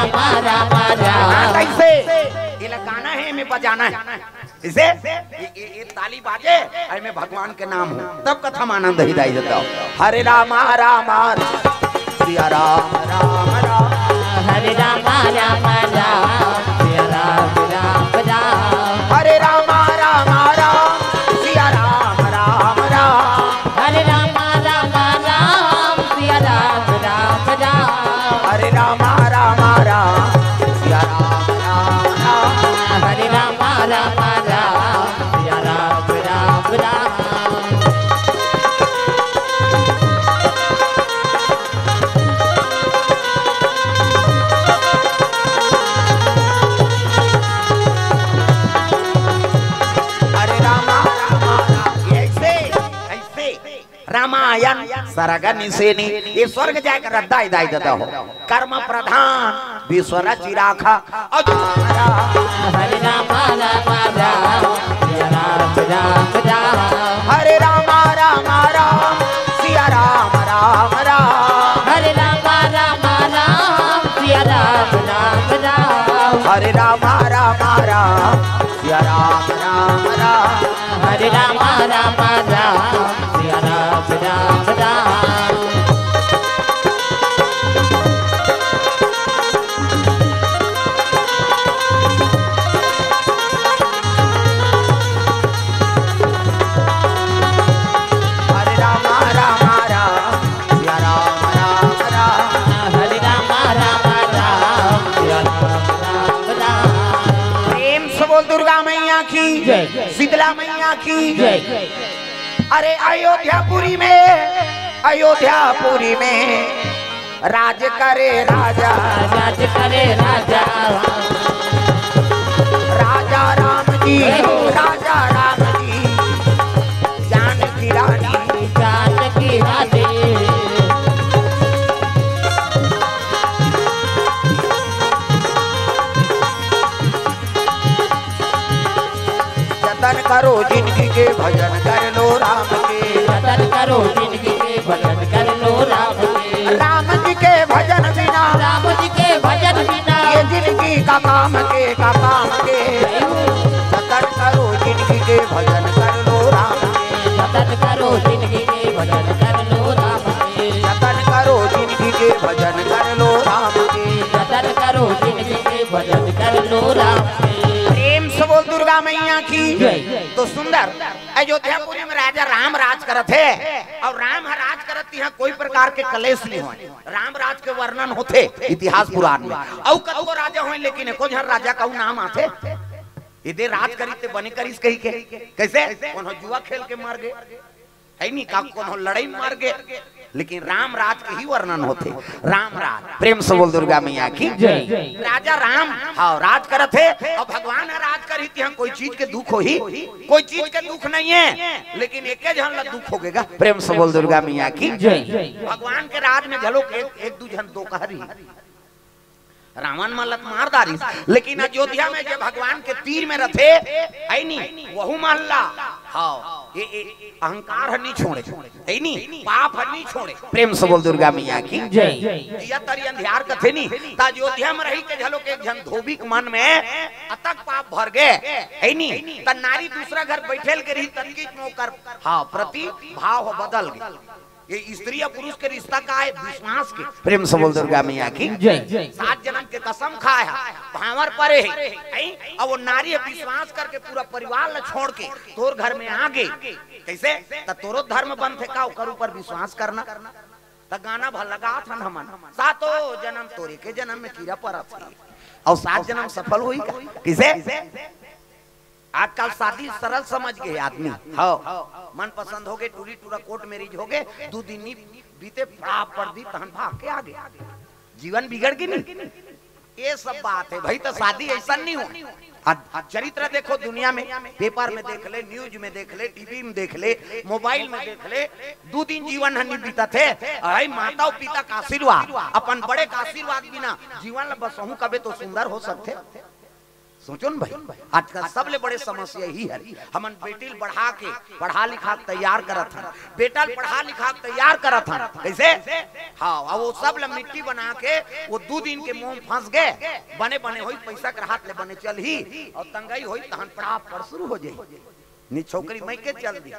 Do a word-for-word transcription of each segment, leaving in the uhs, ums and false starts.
मारा मारा। हाँ, कैसे? ये ला गाना है, एमे बजाना है। इसे ये, ये, ये ताली बाजे, अरे में भगवान के नाम हो, तब कथा में आनंद ही दाई देता हो। हरे रामा रामा सिया राम राम राम। हरे रामा रामा राम सिया राम राम राम। हरे रामा रामा राम सिया राम राम राम। हरे रामा रामा राम सिया राम राम राम। हरे रामा रामा राम सिया राम राम राम। हरे रामा रामा राम सिया राम राम राम। हरे रामा रामा राम। ऐसे, ऐसे। रामायण सरग निसेनी, ये स्वर्ग जाए के रद्दा इदाई देता हो। कर्म प्रधान विश्व रचि राखा। और हरे राम राम राम, राम राम राम। हरे राम राम राम, सिया राम राम राम। हरे राम राम राम, सिया राम राम राम। हरे राम राम राम, सिया राम राम राम। हरे राम राम राम, सिया राम राम राम। हरे राम राम राम, सिया राम राम राम। हरे राम राम राम, सिया राम राम राम। प्रेम से बोल दुर्गा मैया की जय। शीतला मैया की जय। अरे अयोध्यापुरी में, अयोध्यापुरी में राज करे राजा। राज करे राजा। राजा राम जी, जय हो। राजा राम जी, जानकी रानी। जानकी रानी। जतन करो जिनगी के, भजन कर लो राम के। जतन करो जिनगी के, भजन कर लो राम के। राम जी के भजन बिना, राम जी के भजन बिना, ये जिनगी का काम के, का काम के। जतन करो जिनगी के, भजन कर लो राम के। जतन करो जिनगी के, भजन कर लो राम के। जतन करो जिनगी के, भजन कर लो राम के। जतन करो जिनगी के, भजन कर लो राम के। प्रेम से बोल दुर्गा मैया की जय। तो सुंदर अयोध्यापुरी में राजा राम राज करत हे, और राम ह राज करत, इहाँ कोई प्रकार के कलेश नहीं होय। राम राज के वर्णन होथे इतिहास पुराण में, अउ कतको राजा होय, लेकिन एको झन राजा का नाम आथे, ये दे राज करी ते बने करिस कही के। कैसे? कोनो जुआ खेल के मर गे, है नी का, कोनो लड़ाई में मर गे, लेकिन राम राज के ही वर्णन होथे। राम राज, प्रेम से बोल दुर्गा मैया की जय। राजा राम, हाँ, राज करत हे, अउ भगवान ह राज करही, तिहाँ कोई चीज के दुख होही? कोई चीज के दुख नहीं है, लेकिन एके झन ला दुख हो गेगा। प्रेम से बोल दुर्गा मैया की जय। भगवान के राज में घलो एक, एक दू झन दो कहरी। रावण मन ल त मार डारिस, लेकिन अयोध्या में जे भगवान के तीर में रथे, है नी, वहू मन ला, हाँ, ये, ये अहंकार ह नी छोड़े, है नी, पाप ह नी छोड़े। प्रेम से बोल दुर्गा मैया की जय। दिया तरी अंधियार कथे नी, त अयोध्या में रही के घलो के एक झन धोबी के मन में अतक पाप भर गे, है नी, त नारी दूसरा घर बैठेल के रही, ततकीच में ओकर, हाँ, प्रति भाव ह बदल गे। ये स्त्री अउ पुरुष के रिश्ता का हे? विश्वास के। प्रेम से बोल दुर्गा मैया की जय। सात जन्म के कसम खाय हे, भांवर परे हे, हैं? अउ वो नारी ह विश्वास करके पूरा परिवार ला छोड़ के तोर घर में आ गे। कैसे? त तोरो धर्म बनथे का ओकर ऊपर विश्वास करना? त गाना भर लगाथन हमन, सातो जन्म तोरे के जन्म में कीरा परत हे, अउ सात जन्म सफल होही का? किसे? आजकल शादी सरल समझ गे आदमी। हाँ, मनपसंद हो गे, टूरी टूरा कोर्ट मैरिज हो गे, दू दिन नी बीते, फड़ाक पड़ दी, तहन भाग के आ गे। जीवन बिगड़ गे नी। ये सब बात हे भाई, त शादी अइसन नी हो। आ, आ चरित्र देखो दुनिया में, पेपर में देख ले, न्यूज में देख ले, टीवी में देख ले, मोबाइल में देख ले, दू दिन जीवन ह नी बीतत हे। अरे माता अउ पिता का आशीर्वाद, अपन बड़े का आशीर्वाद बिना जीवन ल बसहूं कबे तो सुंदर हो सकथे? सोचो न भाई, आजकल सबले बड़े समस्या यही हे। हमन बेटी ल बढ़ा के, पढ़ा लिखा के तैयार करत हन, बेटा ल पढ़ा लिखा के तैयार करत हन। कैसे? हाँ, अब वो सब ल मिट्टी बना के वो दू दिन के मोह में फंस गे। बने बने होई, पैसा के हाथ ले बने चलही, अउ तंगई होई तहन पड़ाव पड़ शुरू हो जाई। नी छोकरी मइके चल दी,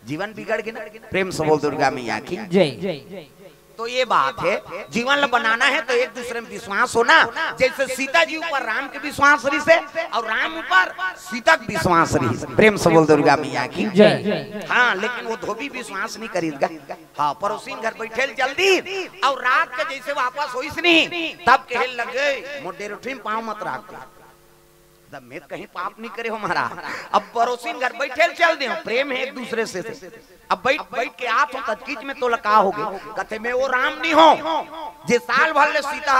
जीवन बिगड़ गे ना। प्रेम से बोल दुर्गा मैया की। जय। तो ये बात हे, जीवन ल बनाना हे तो एक दूसरे में विश्वास होना। जैसे सीता जी ऊपर राम के विश्वास रहिसे अउ राम ऊपर सीता के विश्वास रहिसे। प्रेम से बोल दुर्गा मैया की। जय। हाँ, लेकिन वो धोबी विश्वास नहीं करिस गा। हाँ, पड़ोसिन घर बइठे ल चल दिस अउ रात के जैसे वापस होइस नहीं, तब कहे लगे, "मोर डेरोठी में पाँव मत राख।" तब मैं कहीं पाप नहीं करे हो महाराज। अब पड़ोसिन घर बइठे ल चल दे हो, प्रेम हे एक दूसरे से। अब बइठ बइठ के आत हो, तब किच में तोला का होगे? कथे, "मैं वो राम नहीं हो, जे साल भर ले सीता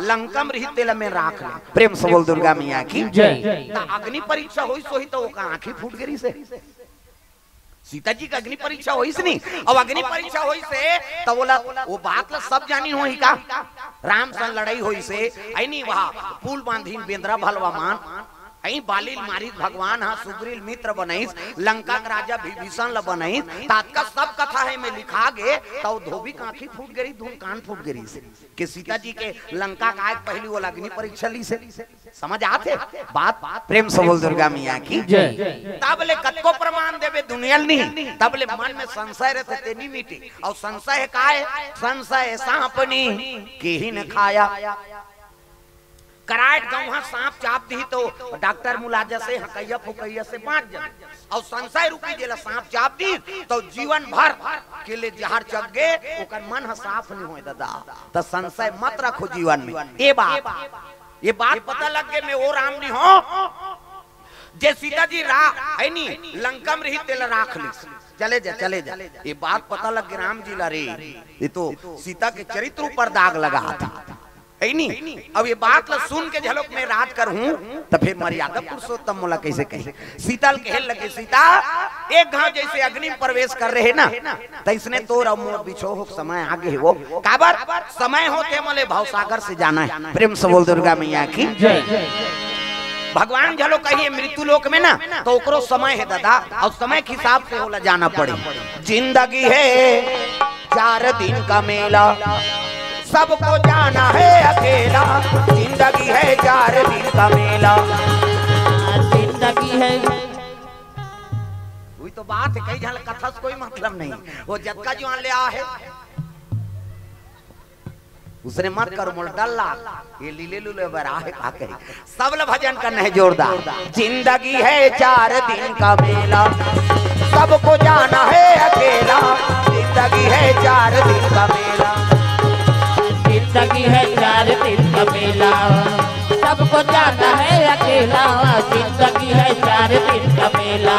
लंका में रहिस तेला मैं राख ले।" प्रेम से बोल दुर्गा मैया की। जय। त अग्नि परीक्षा होइस होही त ओकर आँखी फूट गे रहिसे। सीता जी के अग्नि परीक्षा होइस नहीं, अब अग्नि परीक्षा होइसे त ओला, वो बात ला सब जानिन होही का? राम संग लड़ाई होइसे, अइ नहीं, वहाँ पुल बांधिन बेंदरा भलवा मान, अइ बाली ल मारिस भगवान ह, सुग्रीव ल मित्र बनाइस, लंका के राजा विभीषण ल बनाइस, तातका सब कथा हे में लिखा गे, त वो धोबी के आँखी फूट गे रहिस, धुन कान फूट गे रहिस। के सीता जी के लंका के आए के पहिली ओला अग्नि परीक्षा लिसे। समझ आथे बात? प्रेम से बोल दुर्गा मैया की। जय। तब ले कतको प्रमाण देबे दुनिया ल नहीं, तब ले मन में संशय रहिथे ते नहीं मिटे। अउ संशय हे काय? संशय सांपनी केहि न खाया। कराट गौहा सांप चाप दिही तो डॉक्टर मुलाजा से हकैया फुकैया से बाँच जाबे। अउ संशय रूपी जेला सांप चाप दिस, त जीवन भर के ले जहर चख गे, ओकर मन ह साफ नहीं होय दादा। त संशय मत रखो जीवन में। ये बात, ये बात पता लग गे, मैं वो राम नहीं हो, जे सीता जी रा-, हे नहीं, लंका में रहिस तेला राख लिस। चले जा, चले जा। ये बात पता लग गे राम जी ला रे, ये तो सीता के चरित्र ऊपर दाग लगा था। हे नहीं? अब ये बात ला सुन के झलक मैं राज करहूँ, त फिर मर्यादा पुरुषोत्तम मोला कैसे कही? सीता ल कहे लगे, "सीता, एक घाव जैसे अग्नि में प्रवेश कर रहे ना, तैसने तोर अउ मोर बिछोह के समय आ गे हे वो।" काबर? समय होते मले भवसागर से जाना हे। प्रेम से बोल दुर्गा मैया की। जय। भगवान झलो कहिए मृत्यु लोक में ना, त ओकरो समय हे दादा, अउ समय के हिसाब से ओला जाना पड़े। जिंदगी हे चार दिन का मेला, सबको जाना है अकेला। जिंदगी है चार दिन का मेला। जिंदगी है। वही तो बात हे, कई झन कथा से कोई मतलब नहीं। वो जतका जुआन ले आ हे, उसने मत करो, मोला डर लाग। ये लीले लूले बर आहे का कही। सब ल भजन करना हे जोरदार। जिंदगी है चार दिन का मेला, सबको जाना है अकेला। जिंदगी है चार दिन का मेला। जिंदगी है चार दिन का मेला, सबको जाना है अकेला। जिंदगी है चार दिन का मेला,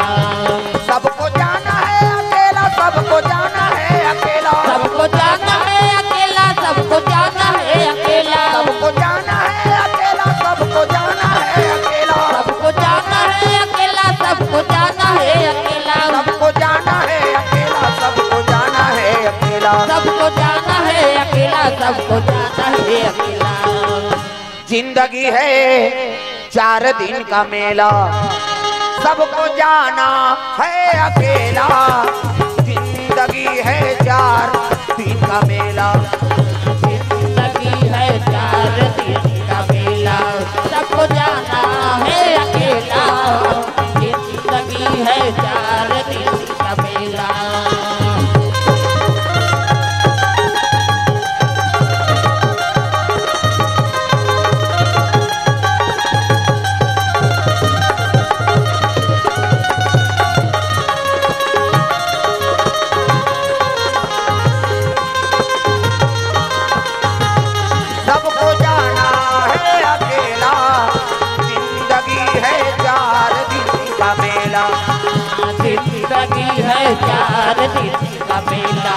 सबको जाना है अकेला, सबको जाना है अकेला। सबको जाना है अकेला, सबको जाना है अकेला। सबको जाना है अकेला, सबको जाना है अकेला। सबको जाना है अकेला, सबको जाना है अकेला। सबको जाना है अकेला, सबको जाना है अकेला। सबको जाना है अकेला, सबको जाना है अकेला। जिंदगी है चार दिन का मेला, सबको जाना है अकेला। जिंदगी है चार दिन का मेला। जिंदगी है चार दिन का मेला, सबको जाना है अकेला। जिंदगी है चार दिन का मेला। सबको जाना है अकेला, जिंदगी है चार दिन का मेला। जिंदगी है चार दिन का मेला,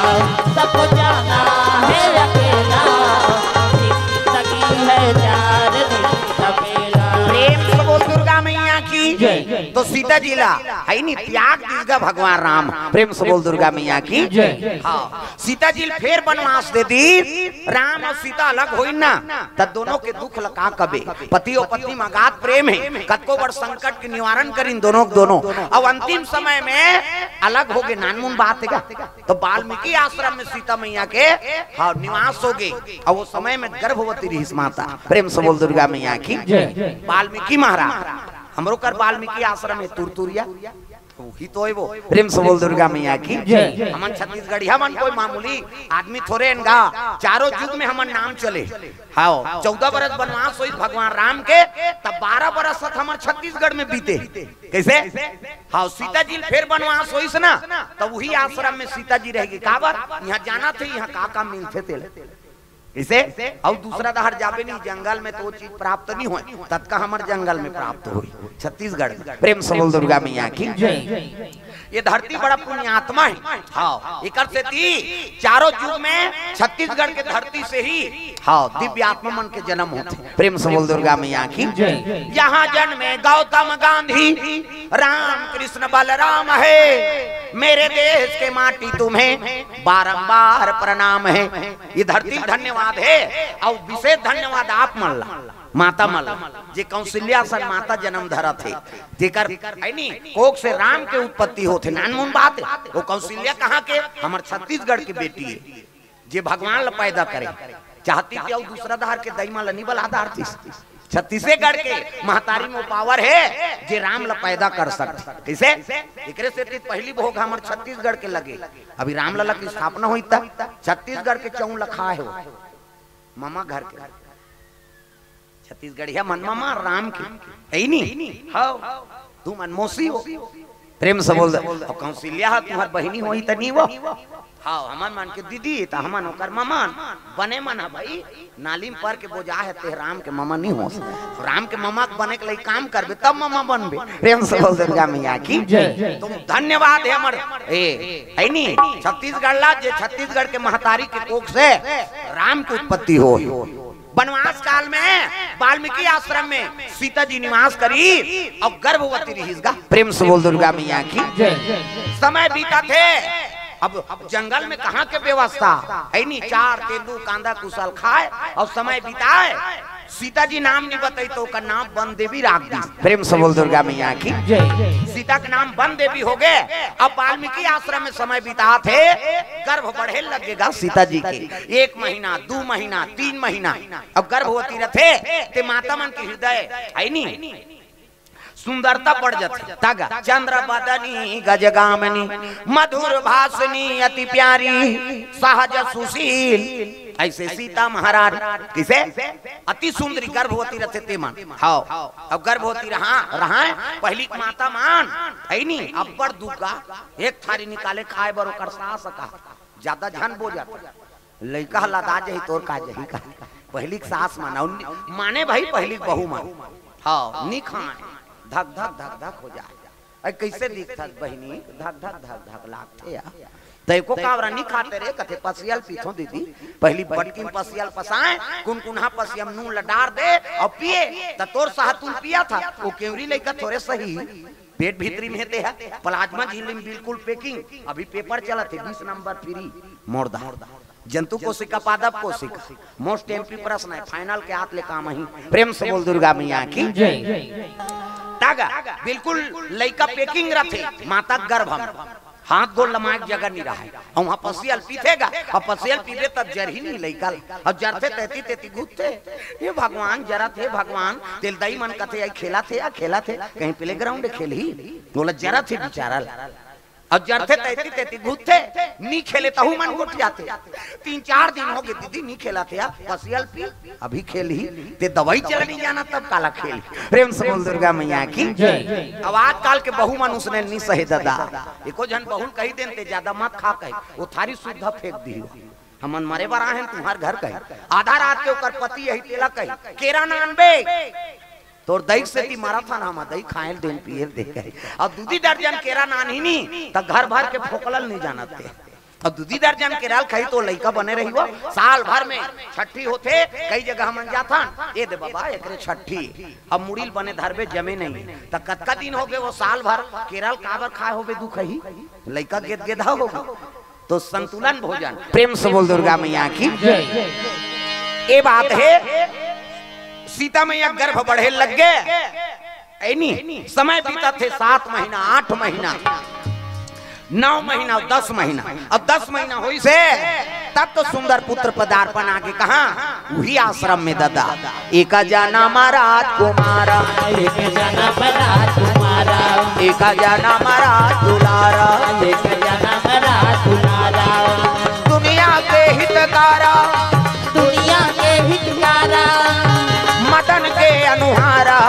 सबको जाना है अकेला। जिंदगी है चार दिन का मेला। प्रेम से बोल दुर्गा मैया की। जय। तो सीता जी ला, है नी, त्याग दीस गा भगवान राम। प्रेम से बोल दुर्गा मैया की। जय। हाँ, सीता जी ला फेर बनवास दे दीस। राम अउ सीता अलग होइन ना, त दोनों के दुख ला का कबे। पति अउ पत्नी म अगाध प्रेम हे, कतको बड़ संकट के निवारण करिन दोनों के दोनों। अब अंतिम समय में अलग होगे, नानमुन बात हे गा। तो वाल्मीकि आश्रम में सीता मैया के, हाँ, निवास होगे। अउ वो समय में गर्भवती रहिस माता। प्रेम से बोल दुर्गा मैया की। जय। वाल्मीकि महाराज, हमरो कर वाल्मीकि आश्रम हे तुरतुरिया। वही तो हे वो। प्रेम से बोल दुर्गा मैया की। जय। हमन छत्तीसगढ़िया मन कोई मामूली आदमी थोरे हन गा। चारों जुग में हमर नाम चले। हाँ, चौदह बरस बनवास होइस भगवान राम के, तब बारह बरस तक हमर छत्तीसगढ़ में बीते। कइसे? हाँ, सीता जी ल फेर बनवास होइस ना, तब वही आश्रम में सीता जी रहिगे। काबर? इहाँ जानथे, इहाँ का का मिलथे तेला। कइसे? अउ दूसरा डहर जाबे नहीं, जंगल में तो वो चीज प्राप्त नहीं होय, ततका हमर जंगल में प्राप्त होय, छत्तीसगढ़ में। प्रेम से बोल दुर्गा मैया की। जय। ये धरती बड़ा पुण्यात्मा हे। हाँ, एकर सेती चारों जुग में छत्तीसगढ़ के धरती से ही, हाँ, दिव्य आत्मा मन के जन्म होथे। प्रेम से बोल दुर्गा मैया की। जय। यहाँ जन्मे गौतम गांधी, राम कृष्ण बलराम हे, मेरे देश के माटी तुम्हें बारंबार प्रणाम हे। ये धरती ल धन्यवाद हे, अउ विशेष धन्यवाद आप मन ला, माता मन ला, जे कौशल्या सन माता जन्म धरत हे, जेकर, है नी, कोख से राम के उत्पत्ति होथे। नानमुन बात हे, वो कौशल्या कहाँ के? हमर छत्तीसगढ़ के बेटी हे, जे भगवान ला पैदा करे। चाहती कि अउ दूसरा डहर के दई मन ला नी बला डारतिस। छत्तीसगढ़ के महतारी में पावर हे, जे राम ला पैदा कर सकथे। कइसे? एकरे सेती पहली भोग हमर छत्तीसगढ़ के लगे। अभी रामलला के स्थापना होइस त छत्तीसगढ़ के चौं लखा हे वो। ममा घर के। छत्तीसगढ़िया मन ममा राम के। हे नी? हाँ। तुमन मौसी हो। प्रेम से बोल दे। अउ कौशल्या ह तुँहर बहिनी होही त नी वो। हाँ, हमन मन के दीदी, त हमन ओकर ममान। बने मन ह भाई, नाली म पर के बोजा हे, तें राम के ममा नी होस। राम के ममा के बने के लई काम करबे, तब ममा बनबे। प्रेम से बोल दुर्गा मैया की। जय। तुम धन्यवाद हे हमर, ए, हे नी, छत्तीसगढ़ ला, जे छत्तीसगढ़ के महतारी के कोख से राम के उत्पत्ति होय। बनवास काल में वाल्मीकि आश्रम में सीता जी निवास करिस अउ गर्भवती रहिस गा। प्रेम से बोल दुर्गा मैया की। जय। समय बीतत हे, अब जंगल में कहाँ के व्यवस्था हे नी, चार तेंदू कांदा कुसल खाय अउ समय बिताय। सीता जी नाम नी बताइस त ओकर नाम वन देवी राख दीस। प्रेम से बोल दुर्गा मैया की। जय। सीता के नाम वन देवी होगे। अब वाल्मीकि आश्रम में समय बितात हे, गर्भ बढ़े लगेगा सीता जी के। एक महीना, दू महीना, तीन महीना, अब गर्भवती रथे, ते माता मन के हृदय हे नी, सुंदरता बढ़ जाथे। तगा चंद्र बदनी गजगामिनी, मधुर भाषिणी अति प्यारी, सहज सुशील। अइसे सीता महाराज कइसे अति सुंदरी गर्भवती रथे ते मन। हाँ, अब गर्भवती रहा, रहा, पहली के माता मन, हे नी, अब्बड़ दुख गा, एक थारी निकाले खाय बर ओकर सास का, जादा झन बोजा। लइका ह लदा जही, तोर का जही का। पहली के सास मन, अउ नी-, माने भाई पहली के बहू मन। हाँ, नी खाय। धक धक धक धक हो जाय। अरे कइसे दिखथस बहिनी? धक धक धक धक लागथे या। त एको कांवरा नी खाते रे, कथे पसियल पीथों दीदी। पहली बटकिन पसियल पसाय, कुनकुनहा पसियल म नून ल डार दे अउ पिए, त तोर सहतुन पियत हे। वो केंवरी लइका थोरे सही। पेट भीतरी में हे ते ह, प्लाज्मा झिल्ली में बिल्कुल packing। अभी paper चलत हे, बीस नंबर free। मोर दाई। जंतु कोशिका, पादप कोशिका, most M P प्रश्न हे, final के आत ले काम आही। प्रेम से बोल दुर्गा मैया की। जय। तगा बिल्कुल लइका packing रथे, माता के गर्भ में। हाथ गोड़ लमाय के जगह नी रहय। अउ उहाँ पसियल पीथे गा, अउ पसियल पीबे त जरही नी लइका ल। अउ जरथे तेती तेती घुसथे। हे भगवान, जरत हे भगवान, तेला दई मन कथे, "अई खेलत हे या खेलत हे, कहीं playground खेलही।" तोला जरत हे बिचारा ल। अउ जरथे तेती तेती घुसथे, नी खेले तहू मन गोठियाथे। तीन चार दिन होगे दीदी नी खेलत हे या, पसियल पी, अभी खेलही, ते दवाई चला नी जानत तब काला खेलही। प्रेम से बोल दुर्गा मैया की। जय। अब आजकल के बहू मन उसने नी सहे ददा। एको झन बहू ल कहि देन ते जादा मत खा कहि, वो थारी सुद्धा फेंक दिही। हमन मरे बर आए हन तुम्हर घर कहि। आधा रात के ओकर पति आही तेला कही, "केरा नानबे।" तोर दई के सेती मरत हन हम, दई खाए ल देन, पिए ल दे कही। अउ दू दी दर्जन केरा नानही नी, त घर भर के फोकला ल नी जानत ते। अब दू दर्जन केरा ल खाही त लइका बने रही वो। साल भर में छट्ठी होथे, कई जगह हमन जाथन, ए दे बाबा, एकरे छट्ठी। अब मुड़ी ल बने धरबे, जमे नहीं। त कतका दिन होगे वो साल भर केरा ल काबर खाए होबे, दू खाही? लइका गेद गेदा होगे। तो संतुलन भोजन। प्रेम से बोल दुर्गा मैया की। ए बात हे, सीता मैया गर्भ बढ़े लग गे, ऐ नी? समय बीतत हे, सात महीना, आठ महीना, नौ महीना अउ दस महीना। अब दस महीना होइस हे, तब तो सुंदर पुत्र पदार्पण आगे। कहाँ? उही आश्रम में ददा। एक जनम राजकुमार, एक जनम राजकुमार, एक जनम राजदुलार, एक जनम राजदुलार। दुनिया के हितकारा, दुनिया के हितकारा, मदन के अनुहारा,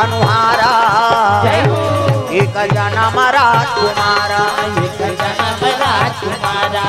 अनुहारा। जय हो। एक जनम राजकुमारा, एक जनम राजकुमारा।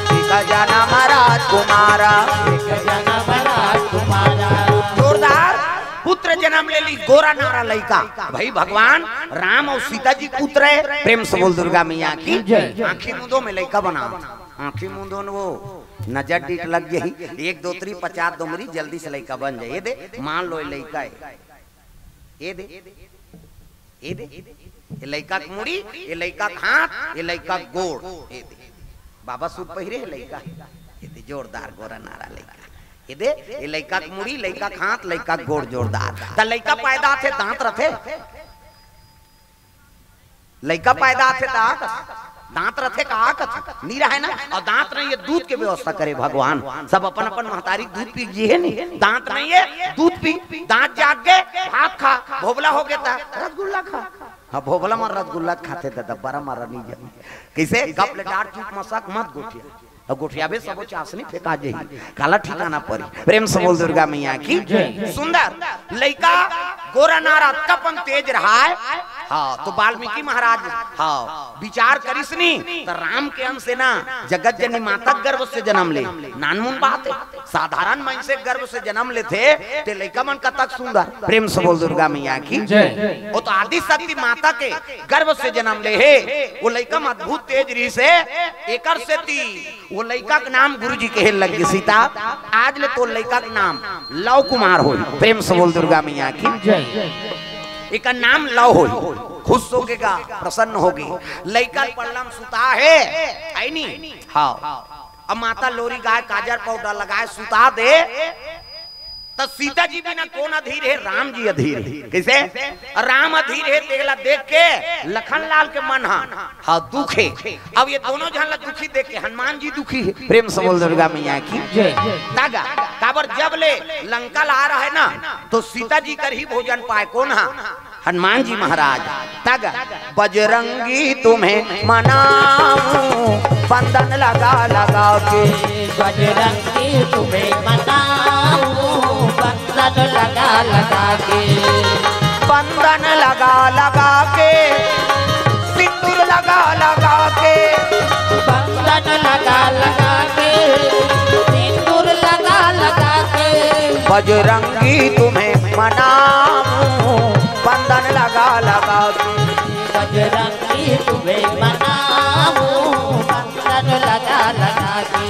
एक जनम राजकुमारा, एक जनम राजकुमारा। जोरदार पुत्र जनम ले ली, गोरा नारा लइका। भाई भगवान राम अउ सीता जी पुत्र हे। प्रेम से बोल दुर्गा मैया की। जय। आँखी मूंदो में लइका बना, आँखी मूंदो न वो नजर डीठ लग जाही। एक दो तरी पचास दो मरी, जल्दी से लइका बन जाए। ए दे, मान लो ए लइका हे। ए दे, ए दे, ए लइका के मुड़ी, ए लइका के हाथ, ए लइका के गोड़। ए दे, बाबा सूट पहिरे हे लइका। ए दे, जोरदार गोरा नारा लइका। ए दे, ए लइका के मुड़ी, लइका के हाथ, लइका के गोड़ जोरदार। त लइका पैदा होथे, दांत रथे? लइका पैदा होथे त आ कथे, दांत रथे का आ कथे? नी रहे ना। अउ दांत नहीं हे, दूध के व्यवस्था करे भगवान। सब अपन अपन महतारी के दूध पी जी हे नी। दांत नहीं हे, दूध पी, दांत जाग गे, भात खा, भोभला होगे त रसगुल्ला खा। हाँ, भोभला म रसगुल्ला खाथे ददा, बरा म नी जमे। कइसे? गप ले डार, चुप मसक, मत गोठिया। अउ गोठियाबे सबो चासनी फेंका जाही, काला ठिकाना परी। प्रेम से बोल दुर्गा मैया की। जय। सुंदर लइका गोरा नारा, कपन तेज रहाय। हाँ, तो वाल्मीकि महाराज, हाँ, विचार करिस नी, त राम के अंश हे ना, जगत जननी माता के गर्भ से जनम ले, नानमुन बात हे, साधारण मनसे के गर्भ से जनम लेथे, ते लइका मन कतक सुंदर। प्रेम से बोल दुर्गा मैया की। जय। वो तो आदि शक्ति माता के गर्भ से जनम ले हे, वो लइका म अद्भुत तेज रिहिस हे, एकर सेती वो लइका के नाम गुरुजी कहे लग गे, सीता, आज ले तोर लइका के नाम लव कुमार होही। प्रेम से बोल दुर्गा मैया की। जय। एकर नाम लव होही। खुश होगे गा, प्रसन्न होगे। लइका पल्ला म सुता हे, हे नी? हाँ। अब माता लोरी गाय, काजर पाउडर लगाय, सुता दे, त सीता जी बिना कोन अधीर हे? राम जी अधीर हे। कइसे? राम अधीर हे, तेला देख के लखन लाल के मन ह, हाँ, दुखे। अब ये दोनों झन ला दुखी देख के हनुमान जी दुखी हे। प्रेम से बोल दुर्गा मैया की। जय। तागा, काबर जब ले लंका ला रहे ना, तो सीता जी कर ही भोजन पाय। कोन ह? हनुमान जी महाराज। तग बजरंगी तुम्हें मनाऊं, बंधन लगा लगा के। बजरंगी तुम्हें मनाऊं, बंधन लगा लगा के। बंधन लगा लगा के, सिंदूर लगा लगा के। बंधन लगा लगा के, सिंदूर लगा लगा के। बजरंगी तुम्हें मनाऊं, बंधन लगा लगा के। बजरंगी तुम्हें मनाऊं, बंधन लगा लगा के।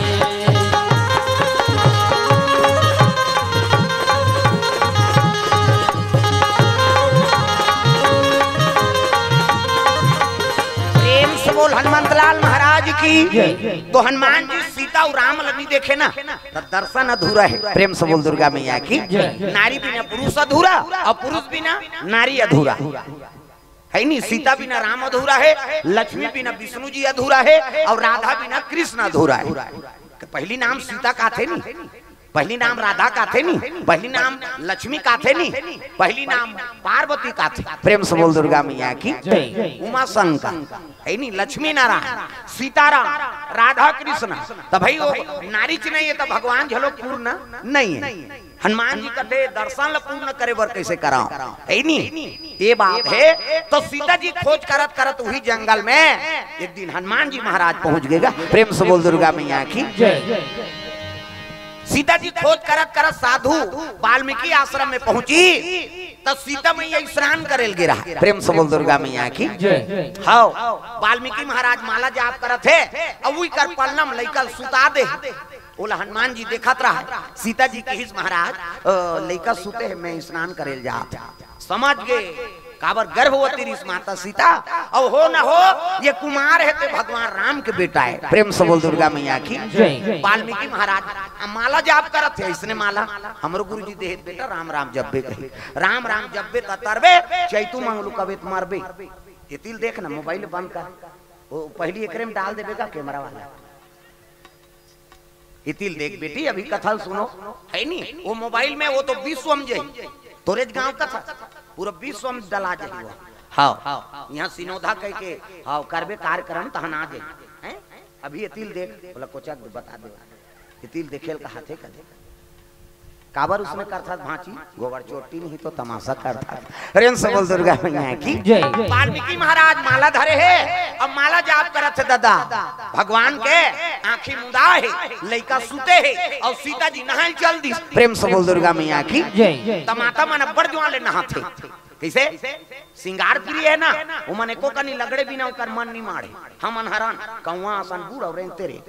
प्रेम से बोल हनुमंतलाल महाराज की। जय। तो हनुमान जी सीता अउ राम ल नी देखे ना, त दर्शन अधूरा हे। प्रेम से बोल दुर्गा मैया की। जय। नारी बिना पुरुष अधूरा अउ पुरुष बिना नारी अधूरा। हे नी? सीता बिना राम अधूरा हे, लक्ष्मी बिना विष्णु जी अधूरा हे अउ राधा बिना कृष्ण अधूरा हे। त पहिली नाम सीता काथे नी, पहिली नाम राधा काथे नी, पहिली नाम लक्ष्मी काथे नी, पहिली नाम पार्वती काथे। प्रेम से बोल दुर्गा मैया की। जय। उमा शंकर, हे नी? लक्ष्मी नारायण, सीताराम, राधा कृष्ण। त भाई वो नारी च नहीं हे त भगवान घलो पूर्ण नहीं हे। हनुमान जी कथे दर्शन ल पूर्ण करे बर कइसे कराओ, हे नी? ये बात है। तो सीता जी खोज करत करत वही जंगल में एक दिन हनुमान जी महाराज पहुंच गए गा। प्रेम से बोल दुर्गा मैया की। सीता जी खोज करत करत साधु वाल्मीकि आश्रम में पहुंची, तो सीता मैया स्नान करेल गे रहा। प्रेम से बोल दुर्गा मैया की। हाँ, वाल्मीकि महाराज माला जाप करत हे, अउ वही कर पलना म लइका ल सुता दे। ओला हनुमान जी देखत रहा। सीता जी कहिस, महाराज, अ, लइका सुते हे, मैं स्नान करेल जात। समझ गे, काबर गर्भवती रिस माता सीता। अउ हो न हो, ये कुमार हे ते भगवान राम के बेटा हे। प्रेम से बोल दुर्गा मैया की। वाल्मीकि महाराज माला जाप करत हे, इसने माला हमरो गुरुजी देहे त बेटा, राम राम जपबे कही। राम राम जपबे त तरबे, चैतू मंगलू कबे त मरबे। ये तिल देख ना, मोबाइल बंद कर। वो पहली एकरे में डाल देबे का कैमरा वाला। इतिल देख बेटी, अभी कथा सुनो, है नी? वो मोबाइल में वो तो विश्वम जे, तोरेज गांव कथा, पूरा विश्वम डला जे वो। हाँ, यहाँ सिनोधा कह के, हाँ, करबे कार्यक्रम तहन आ जे। हैं? अभी इतिल देख, बोला कोचक बता दे। इतिल देखेल का हाथे का दे। काबर उसने करथस भांची, गोबर चोटी नहीं तो तमाशा करथस। प्रेम से बोल दुर्गा मैया की। वाल्मीकि महाराज माला धरे हे, अब माला जाप करत हे दादा। भगवान के आंखी मुदा हे, लइका सुते हे, अउ सीता जी नहाय चल दिस। प्रेम से बोल दुर्गा मैया की। त माता मन अब्बड़ जुआर ले नहाथे। कइसे? सिंगार प्रिय हे ना, ओमन एको कनी लगड़े बिना ओकर मन नी माड़े। हमन हरन, कौआ असन बूढ़ अउ रेंगते रे।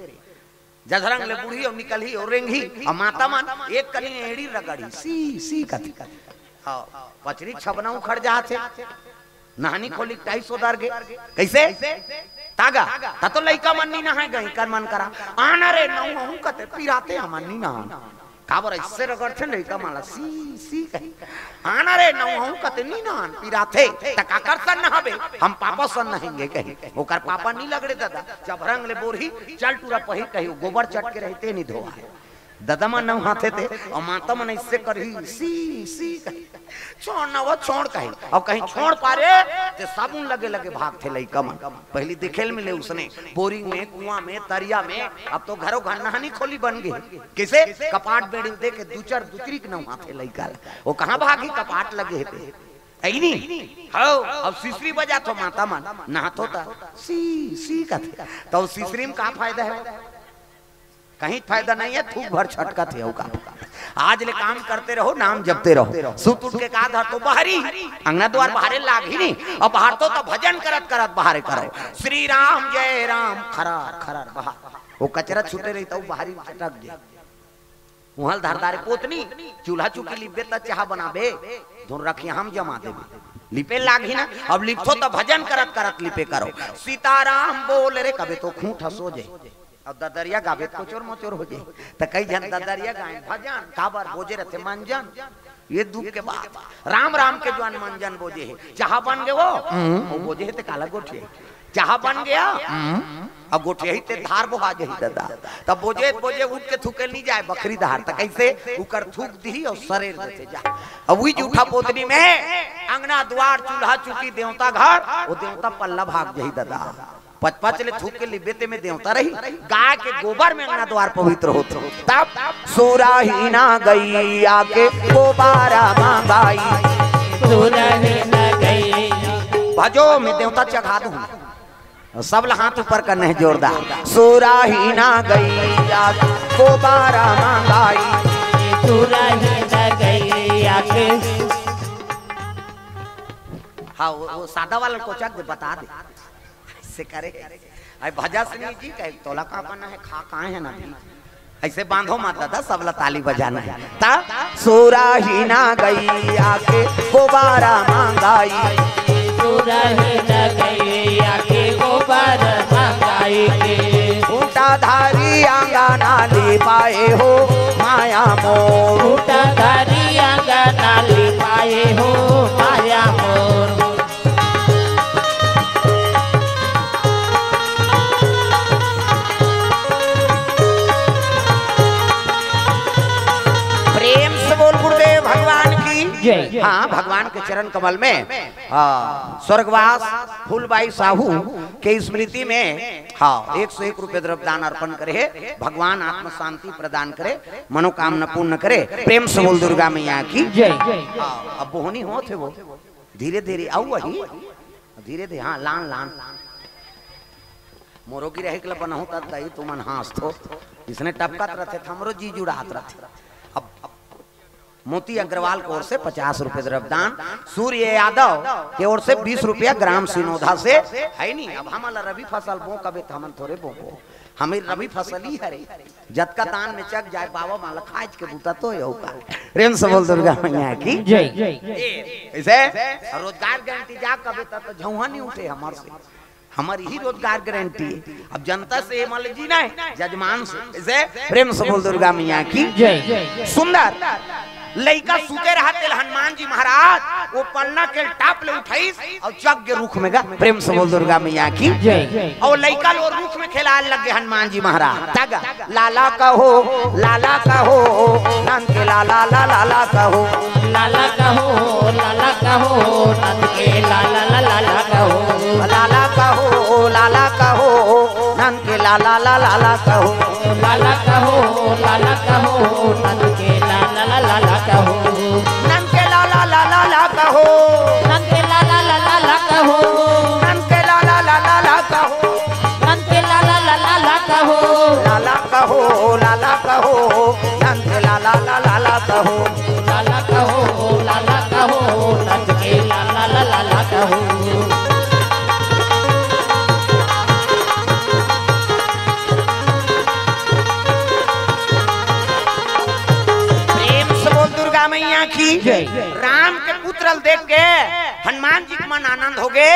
जधरंग ले बूढ़ी अउ निकलही अउ रेंगही, अउ माता मन एक कनी एड़ी रगड़ही, सी, सी कथे। हाँ, पचरी छबना उखड़ जाथे। नहानी खोली टाई सोदर गे। कइसे? तागा, त तो लइका मन नी नहाय गही, कर मन करा। आना रे, नहूं कथे, पिराथे हमन नी नहान। काबर अइसे रगड़थे लइका मन ला, सी, सी कही। आना रे, नहूं कथे नी नहान, पिराथे, त काकर सन नहाबे, हम पापा सन नहाएंगे कही। ओकर पापा नी लगड़े दादा, जबरंग ले बोरही, चल टूरा पहिर कही, गोबर चट के रहिते नी धोआ। ददा मन नहाथे ते, अउ माता मन अइसे करही, सी, सी कही। छोड़ ना वो, छोड़ कही। अउ कहीं छोड़ पारे, ते साबुन लगे लगे भागथे लइका मन। पहली देखेल मिले उसने, बोरिंग में, कुआं में, तरिया में, अब तो घरों घर नहानी खोली बन गे। कइसे? कपाट बेड़ी दे के दू चार दुचरी के नहाथे लइका ला। वो कहाँ भागही, कपाट लगे हे ते। अइनी? हौ, अब सिसरी बजाथो माता मन, नहाथो त, सी, सी कथे। त सिसरी में का फायदा हे? कहीं फायदा नहीं हे, थूक भर छटकत हे, अउ का। आज ले काम करते रहो, नाम जपते रहो। सुत उठ के का धरथो, बहरी, अंगना द्वार बहारे लागही नी, अउ बहारथो त भजन करत करत बहारे करो। श्री राम जय राम, खरर, खरर, बहार। वो कचरा छूटे रही त वो बहरी छटक दे। उहल धर दारे पोतनी, चूल्हा चुकी लिपबे त चाहा बनाबे, धुन रखिया हम जमा देबे। लिपे लागही ना, अब लिपथो त भजन करत करत लिपे करो। सीताराम बोल रे, कबे तो खूंट हंसो जे। अब ददरिया गाबे त कोचोर मोचोर हो जे। त कई झन ददरिया गाए भजन, काबर बोजे रथे मंजन। ये दुख के बात। राम राम के जुआर मंजन बोजे हे। चाहा बन गे वो? हम्म। वो बोजे हे ते काला गोठिया। चाहा बन गया? हम्म। अब गोठियाही ते धार बोहा जही दादा। तब बोजे, बोजे उठ के थूके नी जाए बखरी धार। त कइसे? उकर थूक दिही अउ सरेर देथे जा। अब वही जूठा पोतनी में अंगना द्वार चूल्हा चुकी देवता घर, वो देवता पल्ला भाग जही दादा। पच पच ले थूक के लिबे ते में देवता रही, गाय के गोबर में अंगना द्वार पवित्र होत। तब सुराही ना गैया के गोबारा मांगाई। सुराही ना गैया। भजो में देवता चघा दूं। सब ला हाथ ऊपर करने हे जोरदार। सुराही ना गैया के गोबारा मांगाई। सुराही ना गैया के। हाँ, वो, वो सादा वाला कोचक दे, बता दे। अइसे करे। अरे भजस्विनी जी कहे, तोला का करना हे, खा काहे हे ना भी। अइसे बांधो मत दादा, सबला ताली बजाना हे। ता सुराही ना गैया के गोबारा मांगाई। सुराही ना गैया के गोबारा मांगाई के। खूंटा धारी आंगना लिपाए हो माया मोर। खूंटा धारी आंगना लिपाए हो माया मोर। प्रेम से बोल गुरुदेव भगवान की जय। हाँ, भगवान के चरण कमल में, हाँ, स्वर्गवास फूलबाई साहू के स्मृति में, हाँ, एक सौ एक रुपये द्रव्य दान अर्पण करे हे। भगवान आत्म शांति प्रदान करे, मनोकामना पूर्ण करे। प्रेम से बोल दुर्गा मैया की जय। हाँ, अब बोहनी होत हे वो। धीरे धीरे अउ वही, धीरे धीरे, हाँ, लान लान। मोरो गिरहिक ल बनहूं त दई तुमन हाँसथो, इसने टपकत रथे त हमरो जी जुड़ात रथे। अब मोती अग्रवाल के ओर से पचास रुपये द्रव्यदान, सूर्य यादव के ओर से बीस रुपया ग्राम सिनोधा से, है नी। अब हमन ल रबी फसल बो कबे त हमन थोरे बोबो, हमीर रबी फसल ही हरे। जतका दान में चक जाए, बाबा माला खाज के बूता तो यहू का। प्रेम से बोल दुर्गा मैया की। जय। ए, ऐसे रोजगार गारंटी जा कबे त, त झौहा नहीं उठे हमर से। हमर ही रोजगार गारंटी है। अब जनता से ये मान लीजिए ना, जजमान से। ऐसे प्रेम से बोल दुर्गा मैया की। जय। सुंदर लइका सुते रहा तेल हनुमान जी महाराज, वो पलना के टाप ले उठाइस और चक के रुख में गा। प्रेम से बोल दुर्गा मैया की। जय। और लइका लो रुख में खेलाए लग गए हनुमान जी महाराज। तग लाला कहो, लाला कहो, नंद के लाला, ला, लाला कहो। लाला कहो, लाला कहो, नंद के लाला, ला, लाला कहो। लाला कहो, लाला कहो, नंद के लाला, ला, लाला कहो। लाला कहो, लाला कहो, नंद के लाला, ला, लाला कहो। नंद के लाला, ला, लाला कहो। नंद के लाला, ला, लाला कहो। नंद के लाला, ला, लाला कहो। नंद के लाला, ला, लाला कहो। लाला कहो, लाला कहो, नंद के लाला, ला, लाला कहो। लाला कहो, लाला कहो, नंद के लाला, ला, लाला कहो। प्रेम से बोल दुर्गा मैया की। जय। राम के पुत्र ल देख के हनुमान जी के मन आनंद हो गए।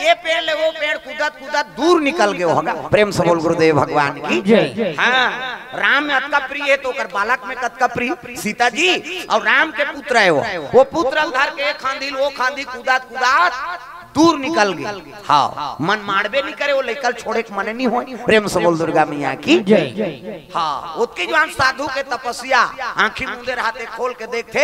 ये पेड़ ले वो पेड़ कूदत कूदत दूर निकल गए होगा। प्रेम से बोल गुरुदेव भगवान की। जय। हाँ, राम में अतका प्रिय है तो ओकर बालक में कतका प्रिय। सीता जी और राम के पुत्र है वो, वो पुत्र ल धर के खांधी ल वो खांधी कूदत कूदत दूर निकल गए। हाँ, मन मारबे नहीं करे, वो लइका ल छोड़े के मने नहीं होय। प्रेम से बोल दुर्गा मैया की। जय। हाँ, ओतके जुआन साधु के तपस्या, आंखी मूंदे रहते खोल के देखते,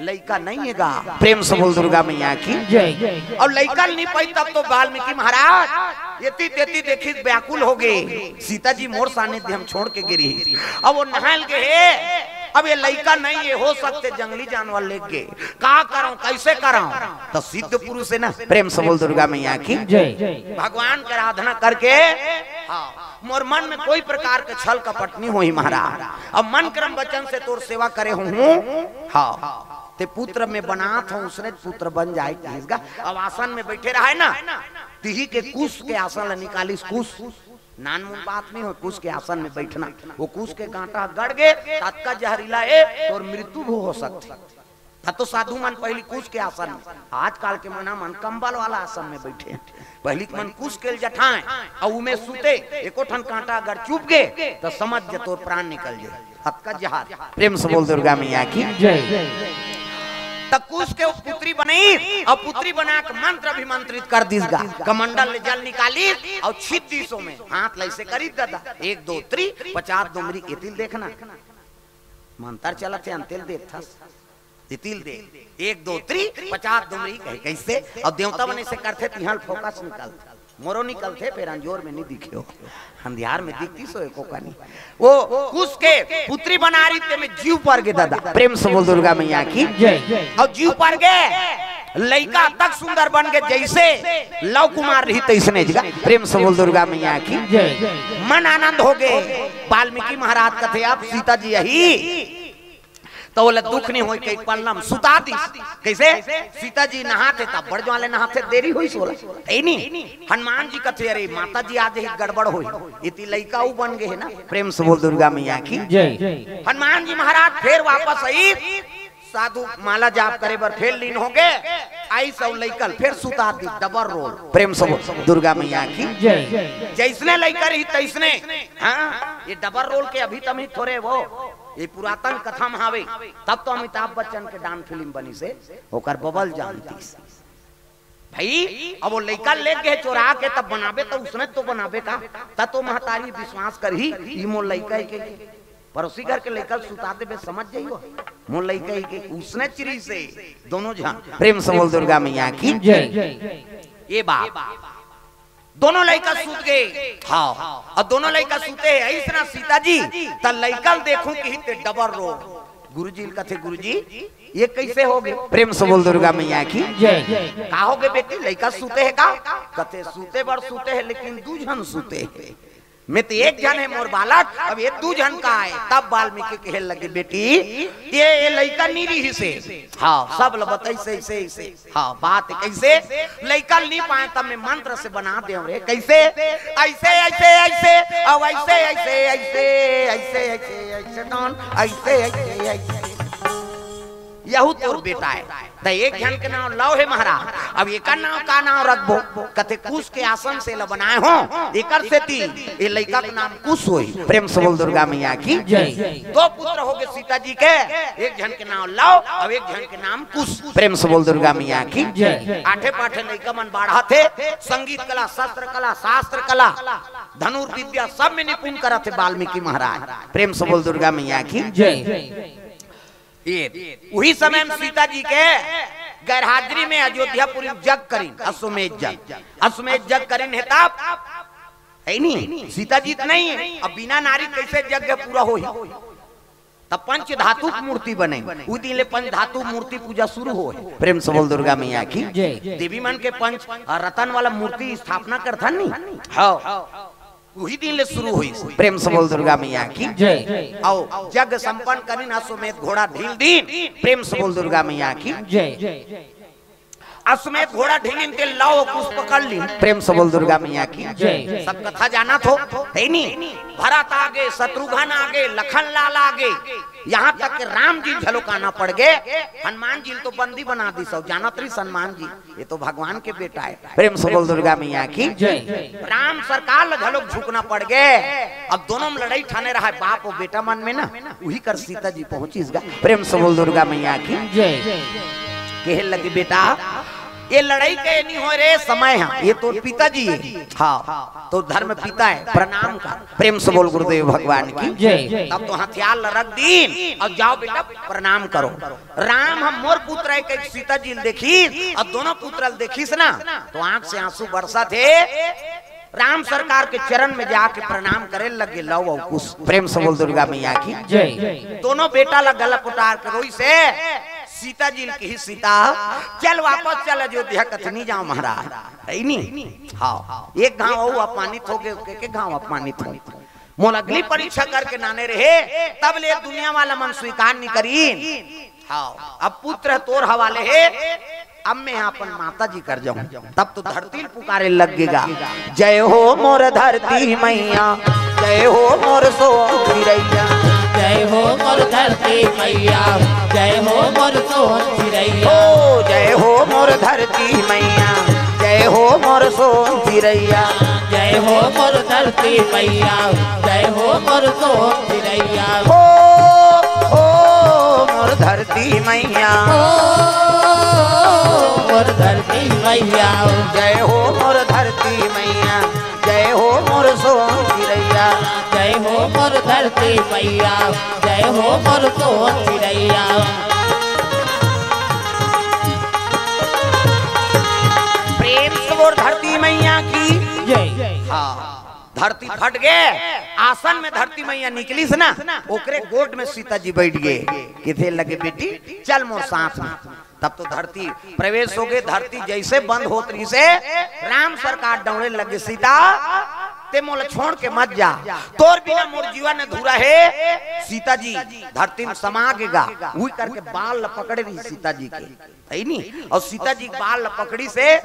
लइका नहीं है गा। प्रेम से बोल दुर्गा मैया की। जय। और लइका ल नहीं पाई तब तो वाल्मीकि महाराज एती तेती देखी व्याकुल हो गए। सीता जी मोर सानिध्य हम छोड़ के गिरी। अब वो नहायल गए हे, अब ये लइका नहीं है, हो सकते जंगली जानवर लेके का करऊं, कैसे करऊं? तो सिद्ध पुरुष है ना। प्रेम से बोल दुर्गा मैया की। जय। भगवान की आराधना करके, हाँ, मोर मन में कोई प्रकार के छल कपट नहीं होई महाराज। अब मन क्रम वचन से तोर सेवा करे हूँ। हाँ, ते पुत्र में बनात हूँ, उसने पुत्र बन जाए। अब आसन में बैठे रहे ना, तिही के कुश के आसन ला निकालिस। कुश नानमुन बात नहीं हो, कुश के आसन में बैठना। वो कुश के कांटा गड़ गे, ततका जहरीला ए, तोर मृत्यु भी हो सकथे। तब तो साधु मन पहली कुश के आसन में, आजकल के मना मन कंबल वाला आसन में बैठे हैं। पहली के मन कुश के जठाएं और उमे सुते, एको ठन कांटा अगर चुभ गे तो समझ जा तोर प्राण निकल जाए। अतका जहर। प्रेम से बोल दुर्गा मैया की। जय। त कुश के पुत्री बनी और पुत्री बना के मंत्र अभिमंत्रित कर दिस गा। कमंडल ले जल निकाली और छिप दिसो में हाथ लैसे करी दादा, एक दो त्री, पचास दुमरी एतिल देखना। मंत्र चलत है, अंतिल देख थस। एतिल दे, एक दो त्री, पचास दुमरी कहे कैसे? और देवता मन ऐसे करथे, तिहां फोकस निकलथे, मोरो निकलथे, फिर अंजोर में नहीं दिखे हो, अंधियार में दिखती सो एको कनी। वो कुश के पुत्री बना रही ते में जीव पर गे दादा। प्रेम से बोल दुर्गा मैया की। जय। और जीव पर गे लइका तक सुंदर बन गे, जैसे लव कुमार रही तैसने जगा। प्रेम से बोल दुर्गा मैया की। जय। मन आनंद हो गए। वाल्मीकि महाराज कथे, अब सीता जी यही तो ओला दुख नहीं होई, कई पलना म सुता दिस। कैसे? सीता जी नहाथे, तब बड़ ज्वाले नहाथे, देरी होई सोला। ए नहीं, हनुमान जी कथे, "अरे, माता जी आज ही गड़बड़ होई।" इति लइका उ बन गए है ना। प्रेम से बोल दुर्गा मैया की। जय। हनुमान जी महाराज फिर वापस आई, साधु माला जाप करे बर फिर लीन हो गए। आई सब लइकल फिर सुता दी, डबल रोल। प्रेम से बोल दुर्गा मैया की। जय। जैसने लइका रही तैसने। हाँ, ये डबल रोल के अभी तम ही थोरे वो ये पुरातन कथा में हावे, तब तो अमिताभ बच्चन के डांस फिल्म बनी से ओकर बबल जानती। भाई, अब वो लइका ले गए चोरा के, तब बनाबे तो उसने तो बनाबे का, तब तो महतारी विश्वास करही, ई मोर लइका है के। पड़ोसी घर के लइका ल सुता देबे, समझ जाइयो, मोर लइका है के, उसने चिरी से दोनों जन। प्रेम से बोल दुर्गा मैया की। जय। ये बात। दोनों लइका सूत गए। हाँ, अब दोनों लइका सूते हैं, ऐसना सीता जी, त लइका ल देखूं कि ते डबल रोल। गुरुजी ल कथे, "गुरुजी, ये कइसे होगे?" प्रेम से बोल दुर्गा मैया की। जय। "का होगे बेटी, लइका सूते हे का?" कथे, "सूते बर सूते हे, लेकिन दू झन सूते हे। मैं तो एक झन हे मोर बालक, अब ये दू झन का हे?" तब वाल्मीकि कहे लगे, "बेटी, ये, ये लइका नी रिहिसे।" हाँ, सब ल बताइस अइसे, अइसे। हाँ, बात कइसे? लइका ल नी पाए, तब मैं मंत्र से बना देंव रे। कइसे? अइसे, अइसे, अइसे, अउ अइसे, अइसे, अइसे, अइसे, अइसे, अइसे, तौन, अइसे, अइसे, अइसे। यहू तोर बेटा हे। त एक झन के नांव लव हे महाराज। अब एकर नांव का नांव रखबो? कथे, "कुश के आसन से ल बनाए हों, एकर सेती ये लइका के नाम कुश होही।" प्रेम से बोल दुर्गा मैया की। जय। दो पुत्र होगे सीता जी के, एक झन के नांव लव अउ एक झन के नाम कुश। प्रेम से बोल दुर्गा मैया की। जय। आठे पाठे लइका मन बाढ़त हे, संगीत कला, शस्त्र कला, शास्त्र कला, धनुर्विद्या सब में निपुण करत हे वाल्मीकि महाराज। प्रेम से बोल दुर्गा मैया की। जय। ये उही समय में सीता जी के गैरहाजिरी में अयोध्यापुरी में जग करिन, अश्वमेध जग। अश्वमेध जग करिन हे तब, हे नी? सीता जी त नहीं हे, अब बिना नारी कइसे जग पूरा होही? तब पंच धातु के मूर्ति बने, उ दिन ले पंच धातु मूर्ति पूजा शुरू होहे। प्रेम से बोल दुर्गा मैया की। जय। देवी मन के पंच रतन वाला मूर्ति स्थापना करथन नी? हाँ। उही दिन ले शुरू होइस। प्रेम से बोल दुर्गा मैया की। जय। अउ जग संपन्न करिन, अश्वमेध घोड़ा ढील दीन। प्रेम से बोल दुर्गा मैया की। जय। अश्वमेध घोड़ा ढीलिन ते लव कुश पकड़ लीन। प्रेम से बोल दुर्गा मैया की। जय। सब कथा जानत हो, हे नी? भरत आगे, शत्रुघ्न आगे, लखन लाल आगे, यहाँ तक के राम जी घलो आना पड़ गे। हनुमान जी ल तो बंदी बना दिस, अउ जानत रहिस हनुमान जी, ये तो भगवान के बेटा हे। प्रेम से बोल दुर्गा मैया की। जय। राम सरकार ल घलो झुकना पड़ गे। अब दोनों में लड़ई ठाने रहय, बाप अउ बेटा मन में ना, उही कर सीता जी पहुंचिस गा। प्रेम से बोल दुर्गा मैया की। जय। कहे लगे, "बेटा, ये लड़ई के नी होय रे समय हे, ये तोर पिताजी हे।" हाँ, तोर धर्म पिता हे, प्रणाम कर। प्रेम से बोल गुरुदेव भगवान की। जय। तब तो हथियार ल रख दीन अउ जाव बेटा प्रणाम करो। राम ह मोर पुत्र हे कहिके सीता जी ल देखिस अउ दोनों पुत्र ल देखिस ना, तो आंख से आंसू बरसत हे। राम सरकार के चरण में जाके प्रणाम करे लगे लव अउ कुश। प्रेम से बोल दुर्गा मैया की। जय। दोनों बेटा ला गला कोटार के रोइस हे। सीता जी ल किहिस, "सीता, चल वापस चल अयोध्या।" कथे, "नी जांव महाराज।" हे नी? हाँ, एक घांव अउ अपमानित होगे, के, के घांव अपमानित होगे। मोला अगली परीक्षा करके लाने रहे, तब ले दुनिया वाला मन स्वीकार नी करिन। हाँ, अब पुत्र तोर हवाले हे, अब मैं अपन माता जी कर जांव। तब तो धरती ल पुकारे लगे गा, "जय हो मोर धरती मैया, जय हो मोर सोन चिरैया।" जय हो मोर धरती मैया, जय हो मोर सोन चिरैया। ओ जय हो मोर धरती मैया, जय हो मोर सोन चिरैया। जय हो मोर धरती मैया, जय हो मोर सोन चिरैया। ओ, ओ मोर धरती मैया। ओ मोर धरती मैया। जय हो मोर धरती मैया, जय हो मोर सोन चिरैया। जय हो मोर धरती मैया, जय हो मोर सोन चिरैया। प्रेम से बोल धरती मैया की। जय। हाँ, धरती फट गे, आसन में धरती मैया निकलिस ना, ओकरे गोद में सीता जी बइठ गे। कथे लगे, "बेटी, चल मोर साथ में।" तब तो धरती प्रवेश होगे। धरती जइसे बंद होत रहिसे, राम सरकार दौड़े लगे, "सीता, तें मोला छोड़ के मत जा, तोर बिना मोर जीवन अधूरा हे।" सीता जी धरती में समा गे गा, उही करके बाल ल पकड़े रहिस सीता जी के, हे नी? अउ सीता जी के बाल ल पकड़िस हे,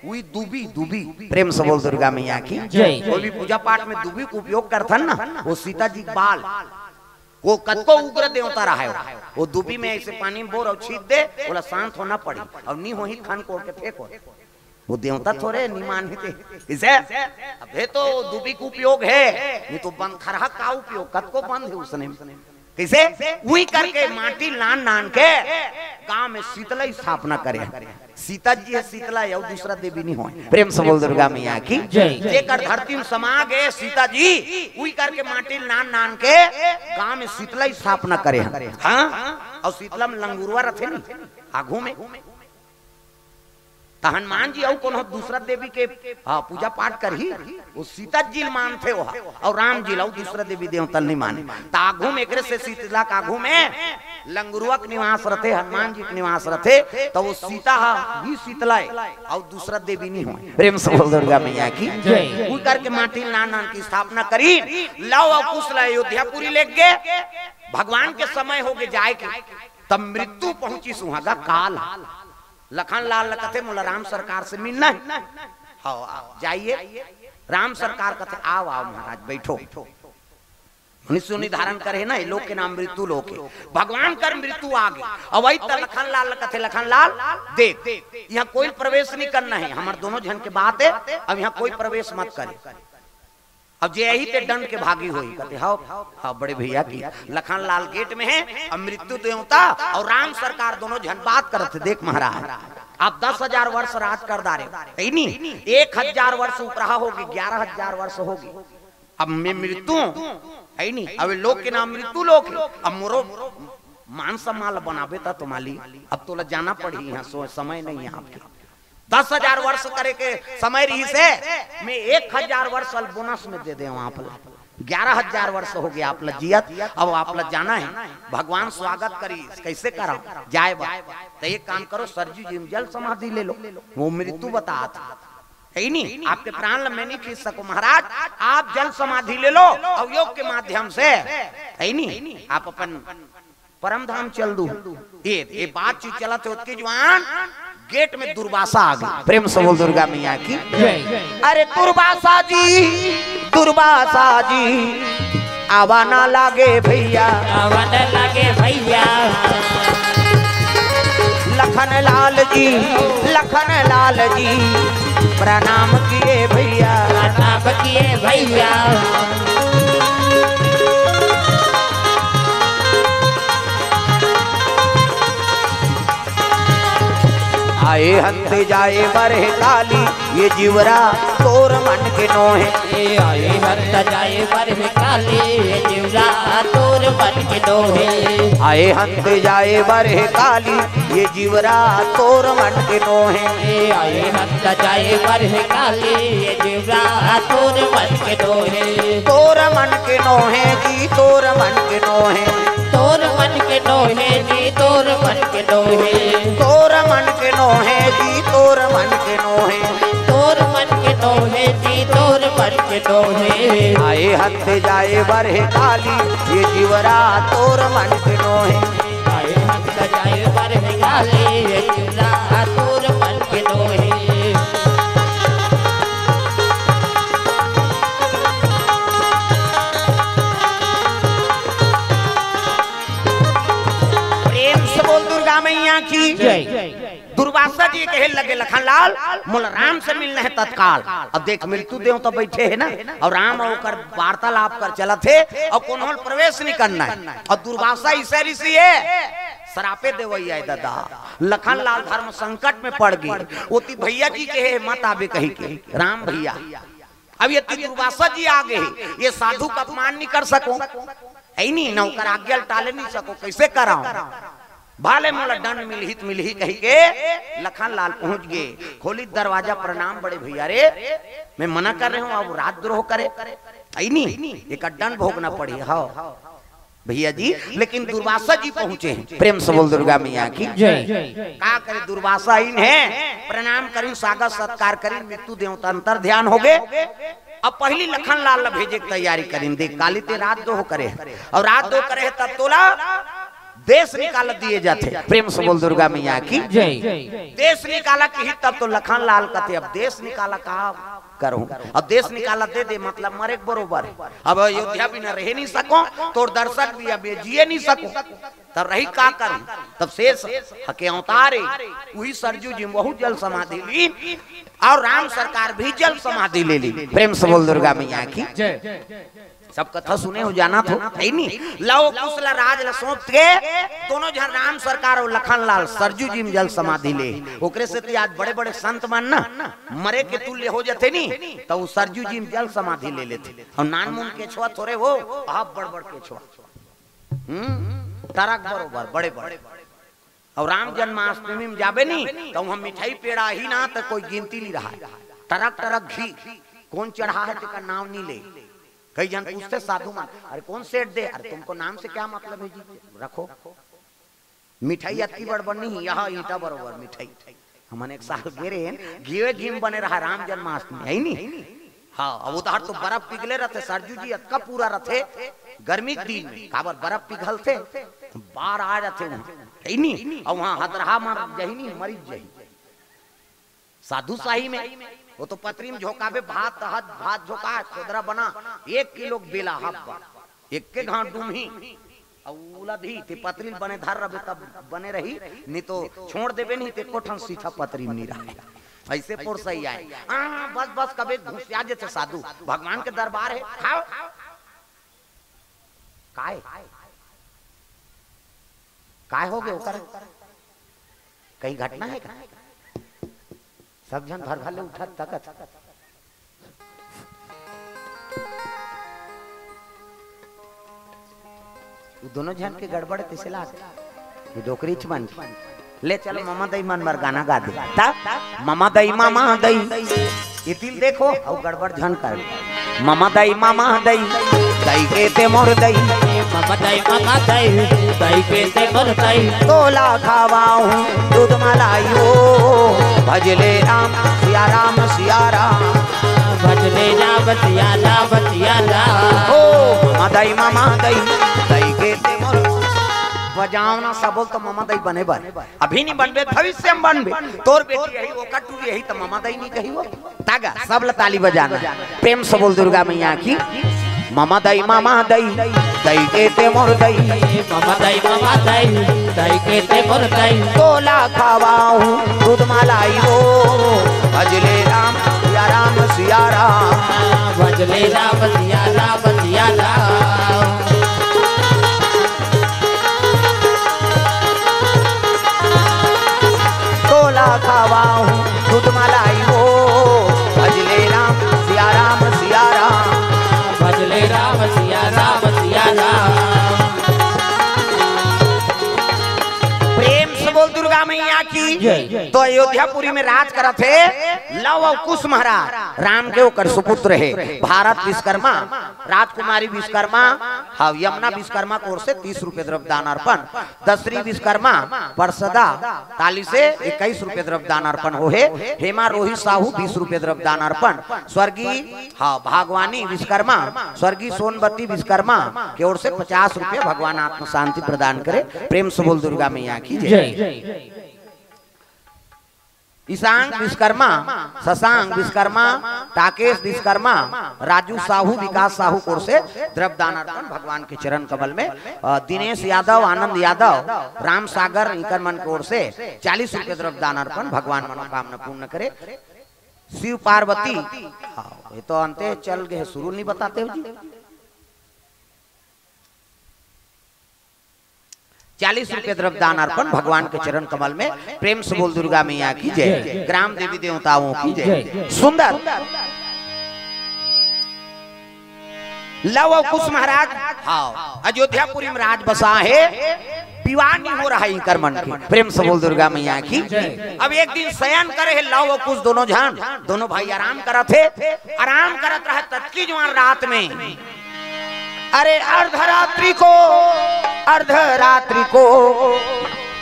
उही दूबी, दूबी, प्रेम से बोल दुर्गा मैया की। जय। कोई भी पूजा पाठ में दूबी के उपयोग करथन ना, ओ सीता जी के बाल, ओ कतको उग्र देवता रहय, ओ दूबी में अइसे पानी में बोर अउ छींच दे, ओला शांत होना पड़ही, अउ नी होही, खन कोड़ के फेंक दे। ओ देवता थोरे नी मानही ते। कइसे? अबे तो दूबी के उपयोग हे, नी तो बंद खरहा का उपयोग, कतको बंद हे उसने। कइसे? उही करके माटी लान लान के गांव में शीतला स्थापना करे। सीता जी हे शीतला, अउ दूसरा देवी नी होय। प्रेम से बोल दुर्गा मैया की। जय। जेकर धरती में समा गे सीता जी, उही करके माटी लान लान के गांव में शीतला स्थापना करे। हाँ? अउ शीतला में लंगुरवा रथे नी, आगू में। त हनुमान जी अउ कोनो दूसरा देवी के, हाँ, पूजा पाठ करही, ओ सीता जी ल मानथे ओहा, अउ राम जी ल अउ दूसरा देवी देवता ल नी माने। त आगू में एकरे से शीतला के आगू में लंगुरुआ के निवास रथे, हनुमान जी के निवास रथे, त वो सीता ह ही शीतला ए, अउ दूसरा देवी नहीं होय। प्रेम से बोल दुर्गा मैया की। जय। उही करके माटी नान नान के स्थापना करिन। लव अउ कुश ल अयोध्यापुरी लेग गे। भगवान के समय होगे जाय के, तब मृत्यु पहुंचिस उहां गा काल। लखन लाल ल कथे, "मोला राम सरकार से मिलना हे।" "हव, आओ, जाइए।" राम सरकार कथे, "आओ, आओ महाराज, बैठो।" मनुष्य योनि धारण करे हे ना, ये लोक के नाम मृत्यु लोक हे। भगवान कर मृत्यु आ गे। अब वही त लखन लाल ल कथे, "लखन लाल, देख, इहां कोई प्रवेश नहीं करना हे, हमर दोनों झन के बात हे, अब इहां कोई प्रवेश मत करे।" अब जे आही ते डंड के भागी होही, कथे, "हव, हव, बड़े भैया की।" लखन लाल गेट में हे, अब मृत्यु देवता अउ राम सरकार दोनों झन बात करत हे, "देख महाराज, आप दस हजार वर्ष राज कर डारे हो, हे नी? एक हजार वर्ष उपराहा होगे, ग्यारह हजार वर्ष होगे। अब मैं मृत्यु हंव, हे नी? अब ये लोक के नाम मृत्यु लोक हे। अब मोरो मान सम्मान ल बनाबे त तुम्हाली, अब तोला जाना पड़ही, इहां सो समय नहीं हे आपके। दस हजार वर्ष करे के समय रहिस हे, मैं एक हजार वर्ष ल बोनस में दे देंव आप ला। ग्यारह हजार वर्ष होगे आप ला जियत, अब आप ला जाना हे।" भगवान स्वागत करिस, "कइसे करंव, जाय बर?" "त एक काम करो, सरजू जी में जल समाधि ले लो।" वो मृत्यु बतात हे, "हे नी, आपके प्राण ल मैं नहीं खींच सकों महाराज, आप जल समाधि ले लो अउ योग के माध्यम से, हे नी, आप अपन परम धाम चल दू।" ये, ये बातचीत चलत हे, ओतके जुवार गेट में दुर्वासा आ गे। प्रेम से बोल दुर्गा मैया की। जय। "अरे दुर्वासा जी, दुर्वासा जी, आवा ना लागे भैया।" "आवा ना लागे भैया।" "लखन लाल जी, लखन लाल जी, प्रणाम किए भैया।" "प्रणाम किए भैया।" "आए हंत जाए बर हे काली, ये जीवरा तोर मन के नोहे।" "ए आए हंत जाए बर हे काली, ये जीवरा तोर मन के नोहे।" "आए हंत जाए बर हे काली, ये जीवरा तोर मन के नोहे।" "ए आए हंत जाए बर हे काली, ये जीवरा तोर मन के नोहे।" "तोर मन के नोहे जी, तोर मन के नोहे।" "तोर मन के नोहे जी, तोर मन के नोहे।" "तोर मन के नोहे जी, तोर मन के नोहे।" "तोर मन के नोहे जी, तोर मन के नोहे।" "आए हंत जाए बर हे काली, ये जीवरा तोर मन के नोहे।" "आए हंत जाए बर हे काली, ये जीवरा तोर मन के नोहे।" प्रेम से बोल दुर्गा मैया की। जय। दुर्वासा जी कहे लगे, "लखन लाल, मोला राम से मिलना हे तत्काल।" अब देख, मृत्यु देवता बैठे हे ना, अउ राम अउ ओकर वार्तालाप कर चलत हे, अउ कोनो ल प्रवेश नहीं करना हे। अउ दुर्वासा अइसे ऋषि हे, सरापे देवइया हे दादा। लखन लाल धर्म संकट में पड़ गे, ओती भैया जी कहे, "मत आबे" कहिके, राम भैया। अब ये दुर्वासा जी आ गे हे, ये साधु का अपमान नहीं कर सकों, हे नी, ना ओकर आज्ञा ल टाले नहीं सकों, कइसे करंव? भले मोला दंड मिलही त मिलही कहिके लखन लाल पहुंच गे, खोली दरवाजा, "प्रणाम बड़े भैया रे, मैं मना कर रहे हूं, अब राजद्रोह करे, हे नी, एकर दंड भोगना पड़ही।" "हव भैया जी, लेकिन दुर्वासा जी पहुंचे हे।" प्रेम से बोल दुर्गा मैया की। जय। का करे, दुर्वासा आइन हे, प्रणाम करिन, स्वागत सत्कार करिन, मृत्यु देवता अंतर ध्यान होगे। अब पहिली लखन लाल ला भेजे के तैयारी करिन, देख काली ते राजद्रोह करे हे, अउ राजद्रोह करे हे त तोला देश निकाला दिए जाथे। प्रेम से बोल दुर्गा मैया की। जय। देश निकाला किही तब तो लखन लाल कथे, "अब देश निकाला का करहूं, अब देश निकाला दे दे, मतलब मरे के बरोबर हे। अब अयोध्या बिना रहे नहीं सकों, तोर दर्शक भी अब ये जिए नहीं सकों, तब रही का करहूं?" तब शेष हके अवतार हे, उही सरजू जी में बहुत जल समाधि लीन, अउ राम सरकार भी जल समाधि ले लीन। प्रेम से बोल दुर्गा मैया की। जय। सब कथा सुने हो, जानत हो, हे नी? लव कुश ल राज ल सौंप के दोनों झन राम सरकार अउ लखन लाल सरजू जी में जल समाधि ले। ओकरे सेती आज बड़े-बड़े संत मन ना मरे के तुल्य हो जथे नी, त वो सरजू जी में जल समाधि ले लेथे। अउ नानमुन केछवा थोरे हो, आप बड़-बड़ केछवा। हम्म, टरक बरोबर, बड़े-बड़े। अउ राम जन्माष्टमी में जाबे नी, त उहां मिठाई पेड़ा ही ना, त कोई गिनती नहीं रहा। टरक टरक घी, कोन चढ़ा हे, तेकर नाव नहीं ले। कई झन पूछथे साधु मन, "अरे कौन सेठ दे?" "अरे तुमको नाम से क्या मतलब है जी, रखो।" मिठाई अतकी बड़ बड़ नहीं, यहाँ ईंटा बरोबर मिठाई। हमन एक साल गे रहेन, घीवे घी म बने रहा राम जन्माष्टमी, है नी? हाँ, अब उधर तो बर्फ पिघले रहते, सरजू जी अतका पूरा रहते, गर्मी के दिन में, काबर बर्फ पिघलते, बाढ़ आ जाते वहाँ, है नी? और वहाँ हदरहा मर जही नी, मरी जही। साधु शाही में, वो तो पतरी में झोंकाबे, भात, हद, भात झोंका, खोदरा बना, एक किलो बेला हब्बा, एक के घाट डूमही, अउ उलदही, ते पतरी ल बने धर रबे तब बने रही, नहीं तो छोड़ देबे नहीं, ते कोठन सीठा पतरी में नहीं रहे। ऐसे पोरसई आए। हाँ, बस, बस, कबे घुसिया जेते साधु, भगवान के दरबार है, खाओ। काय? काय हो गए ओकर? कहीं घटना है का? सब झन भर भर ले उठत तकत। वो दोनों झन के गड़बड़ तैसे लाग। ये डोकरी च मन। ले चलो ममा दई मन बर गाना गा दे। ता ममा दई, ममा दई। ये तिल देखो, अउ गड़बड़ झन कर। ममा दई, ममा दई, दई के ते मोर दई। ममा दई, ममा दई, दई के ते मोर दई। तोला खावाहूँ दूध मलाई ओ, भजले राम सिया राम सिया राम। भजले राम सिया राम सिया राम। ओ ममा दई, ममा दई, दई के ते मोर। बजाओ ना सबो तो ममा दई बने बर। अभी नहीं बनबे, भविष्य में बनबे। तोर बेटी यही, वो कटू यही, तो ममा दई नहीं कही वो। तागा, सब ला ताली बजाना। प्रेम से बोल दुर्गा मैया की। ममा दई, ममा दई, दई के ते मोर दई। ममा दई, ममा दई, दई के ते मोर दई। तोला खावाहूँ दूध मलाई ओ, भजले राम सिया राम सिया राम। भजले राम सिया राम सिया राम। तोला खावाहूँ दूध मलाई ओ, भजले राम सिया राम सिया राम। भजले राम सिया राम सिया राम। प्रेम से बोल दुर्गा मैया की। जय। तो अयोध्यापुरी में राज करत हे लव अउ कुश महाराज, राम के ओकर सुपुत्र हे भारत विश्वकर्मा, राजकुमारी विश्वकर्मा, हाँ, यमुना विश्वकर्मा के ओर से तीस रुपये द्रव्य दान अर्पण, दशरथी विश्वकर्मा परसदा ताली से इक्कीस रुपये द्रव्य दान अर्पण होहे, हेमा रोहित साहू बीस रुपये द्रव्य दान अर्पण, स्वर्गीय, हाँ, भागवानी विश्वकर्मा, स्वर्गीय सोनबती विश्वकर्मा के ओर से पचास रुपये। भगवान आत्म शांति प्रदान करे। प्रेम से बोल दुर्गा मैया की जय। जय। ईशांग विश्वकर्मा, शशांक विश्वकर्मा, टाकेश विश्वकर्मा, राजू साहू, विकास साहू कोर से द्रव्य दान अर्पण भगवान के चरण कमल में। अ, दिनेश यादव, आनंद यादव, राम सागर, इकर मन के ओर से चालीस रुपये द्रव्य दान अर्पण। भगवान मनोकामना पूर्ण करे। शिव पार्वती, हाँ, ये तो अंते चल गए, शुरू नहीं बताते हो जी। चालीस रुपये द्रव्य दान अर्पण भगवान के चरण कमल में। प्रेम से बोल दुर्गा मैया की जय, ग्राम देवी देवताओं की जय। सुंदर लव अउ कुश महाराज, हाँ, अयोध्यापुरी में राज बसा हे, विवाह नहीं हो रहा है इनकर मन के। प्रेम से बोल दुर्गा मैया की। अब एक दिन शयन करे हे लव अउ कुश दोनों झन, दोनों भाई आराम करत हे, आराम करत रहे ततकी जुआर रात में अरे अर्धरात्रि को, अर्धरात्रि को,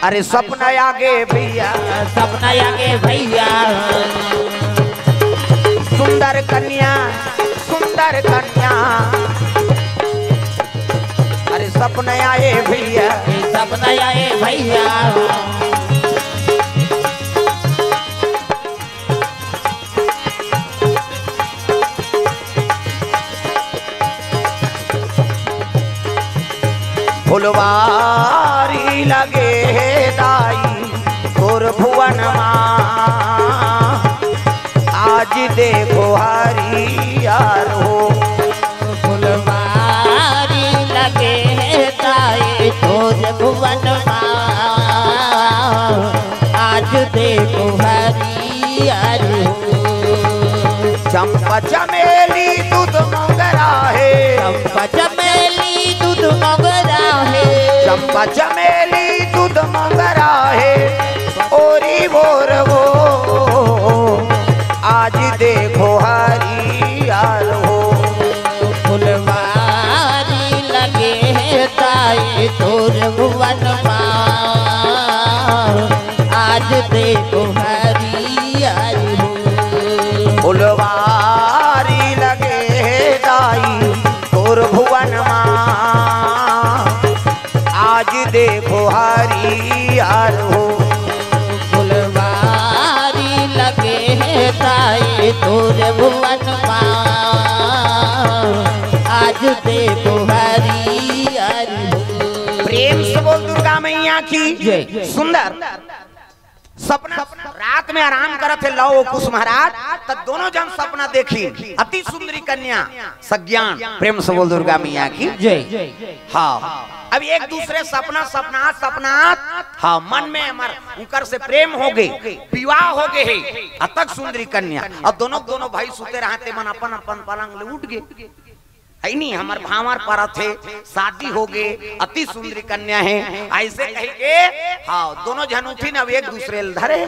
अरे सपना आगे भैया, सपना आगे भैया। सुंदर कन्या, सुंदर कन्या, अरे सपना आए भैया, सपना आए भैया। फुलवारी लगे हे दाई तोर भुवन मा, आज देखो हरियर हो। फुलवारी लगे हे दाई तोर भुवन मा, आज देखो हरियर हो। चंपा चमेली दूध मोगरा हे। चंपा चमेली दूध मोगरा हे। चंपा चमेली दूध मोगरा हे। ओरी बोर वो आज देखो हरियर हो। फुलवारी लगे हे ताई तोर भुवन मा। देखो हरियर हो। फुलवारी लगे हे दाई तोर भुवन मा, आज देखो हरियर हो। फुलवारी लगे हे दाई तोर भुवन मा, आज देखो हरियर हो। प्रेम से बोल दुर्गा मैया की जय। सुंदर सपना। रात में आराम करत हे लव अउ कुश महाराज, त दोनों झन सपना देखिन, अति सुंदरी कन्या सज्ञान। प्रेम से बोल दुर्गा मैया की जय। हाँ, अब एक दूसरे सपना सपनात सपनात, हाँ, मन में हमर उकर से प्रेम होगे, विवाह होगे हे। अतक सुंदरी कन्या अउ दोनों दोनों भाई सुते रहते मन अपन अपन पलंग ले उठ गे। हइ नी, हमर भांवर परत हे, शादी होगे, अति सुंदरी कन्या हे, अइसे कहिके, हाँ, दोनों झन उठिन, अब एक दूसरे ल धरे,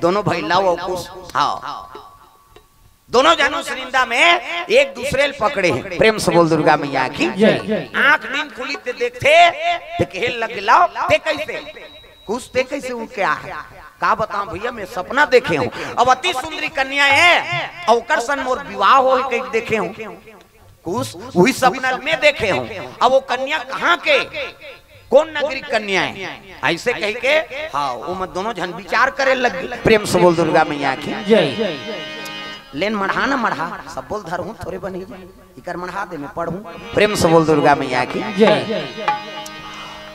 दोनों भाई लव अउ कुश, हाँ, दोनों झन उस निंदा में एक दूसरे ल पकड़े हे। प्रेम से बोल दुर्गा मैया की जय। आंख नींद खुली ते देखथे, ते कहे लग लव, ते कइसे? कुश, ते कइसे उठ के आए? का बतावं भइया, मैं सपना देखे हंव, अब अति सुंदरी कन्या हे, अउ ओकर सन मोर विवाह होही कहिके देखे हंव। कुश, उही सपना मैं देखे हंव। अब ओ कन्या कहाँ के, कोन नगरी कन्या हे, अइसे कहिके, हाँ, ओमन दोनों झन विचार करे लग गे। प्रेम से बोल दुर्गा मैया की जय। लेन मढ़ा न मढ़ा, सब बोल धरहूं, थोरे बनही, इकर मढ़ा दे, मैं पढ़हूं। प्रेम से बोल दुर्गा मैया की जय।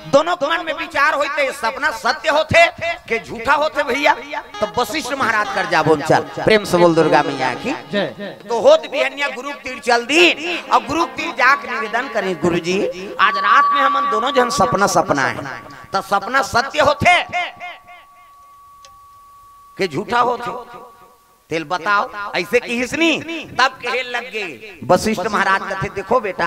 दोनों के मन में विचार होई ते सपना सत्य होथे के झूठा होथे भइया, त वशिष्ठ महाराज कर जाबो चल। प्रेम से बोल दुर्गा मैया की जय। तो होत बिहनिया गुरु के तीर चल दीन अउ गुरु के तीर जाके निवेदन करिन, गुरुजी, आज रात में हमन दोनों झन सपना सपनाए हन, त सपना सत्य होथे के झूठा होथे? तेला बताव, अइसे किहिस नी, तब कहे लग गे। वशिष्ठ महाराज कथे, देखो बेटा,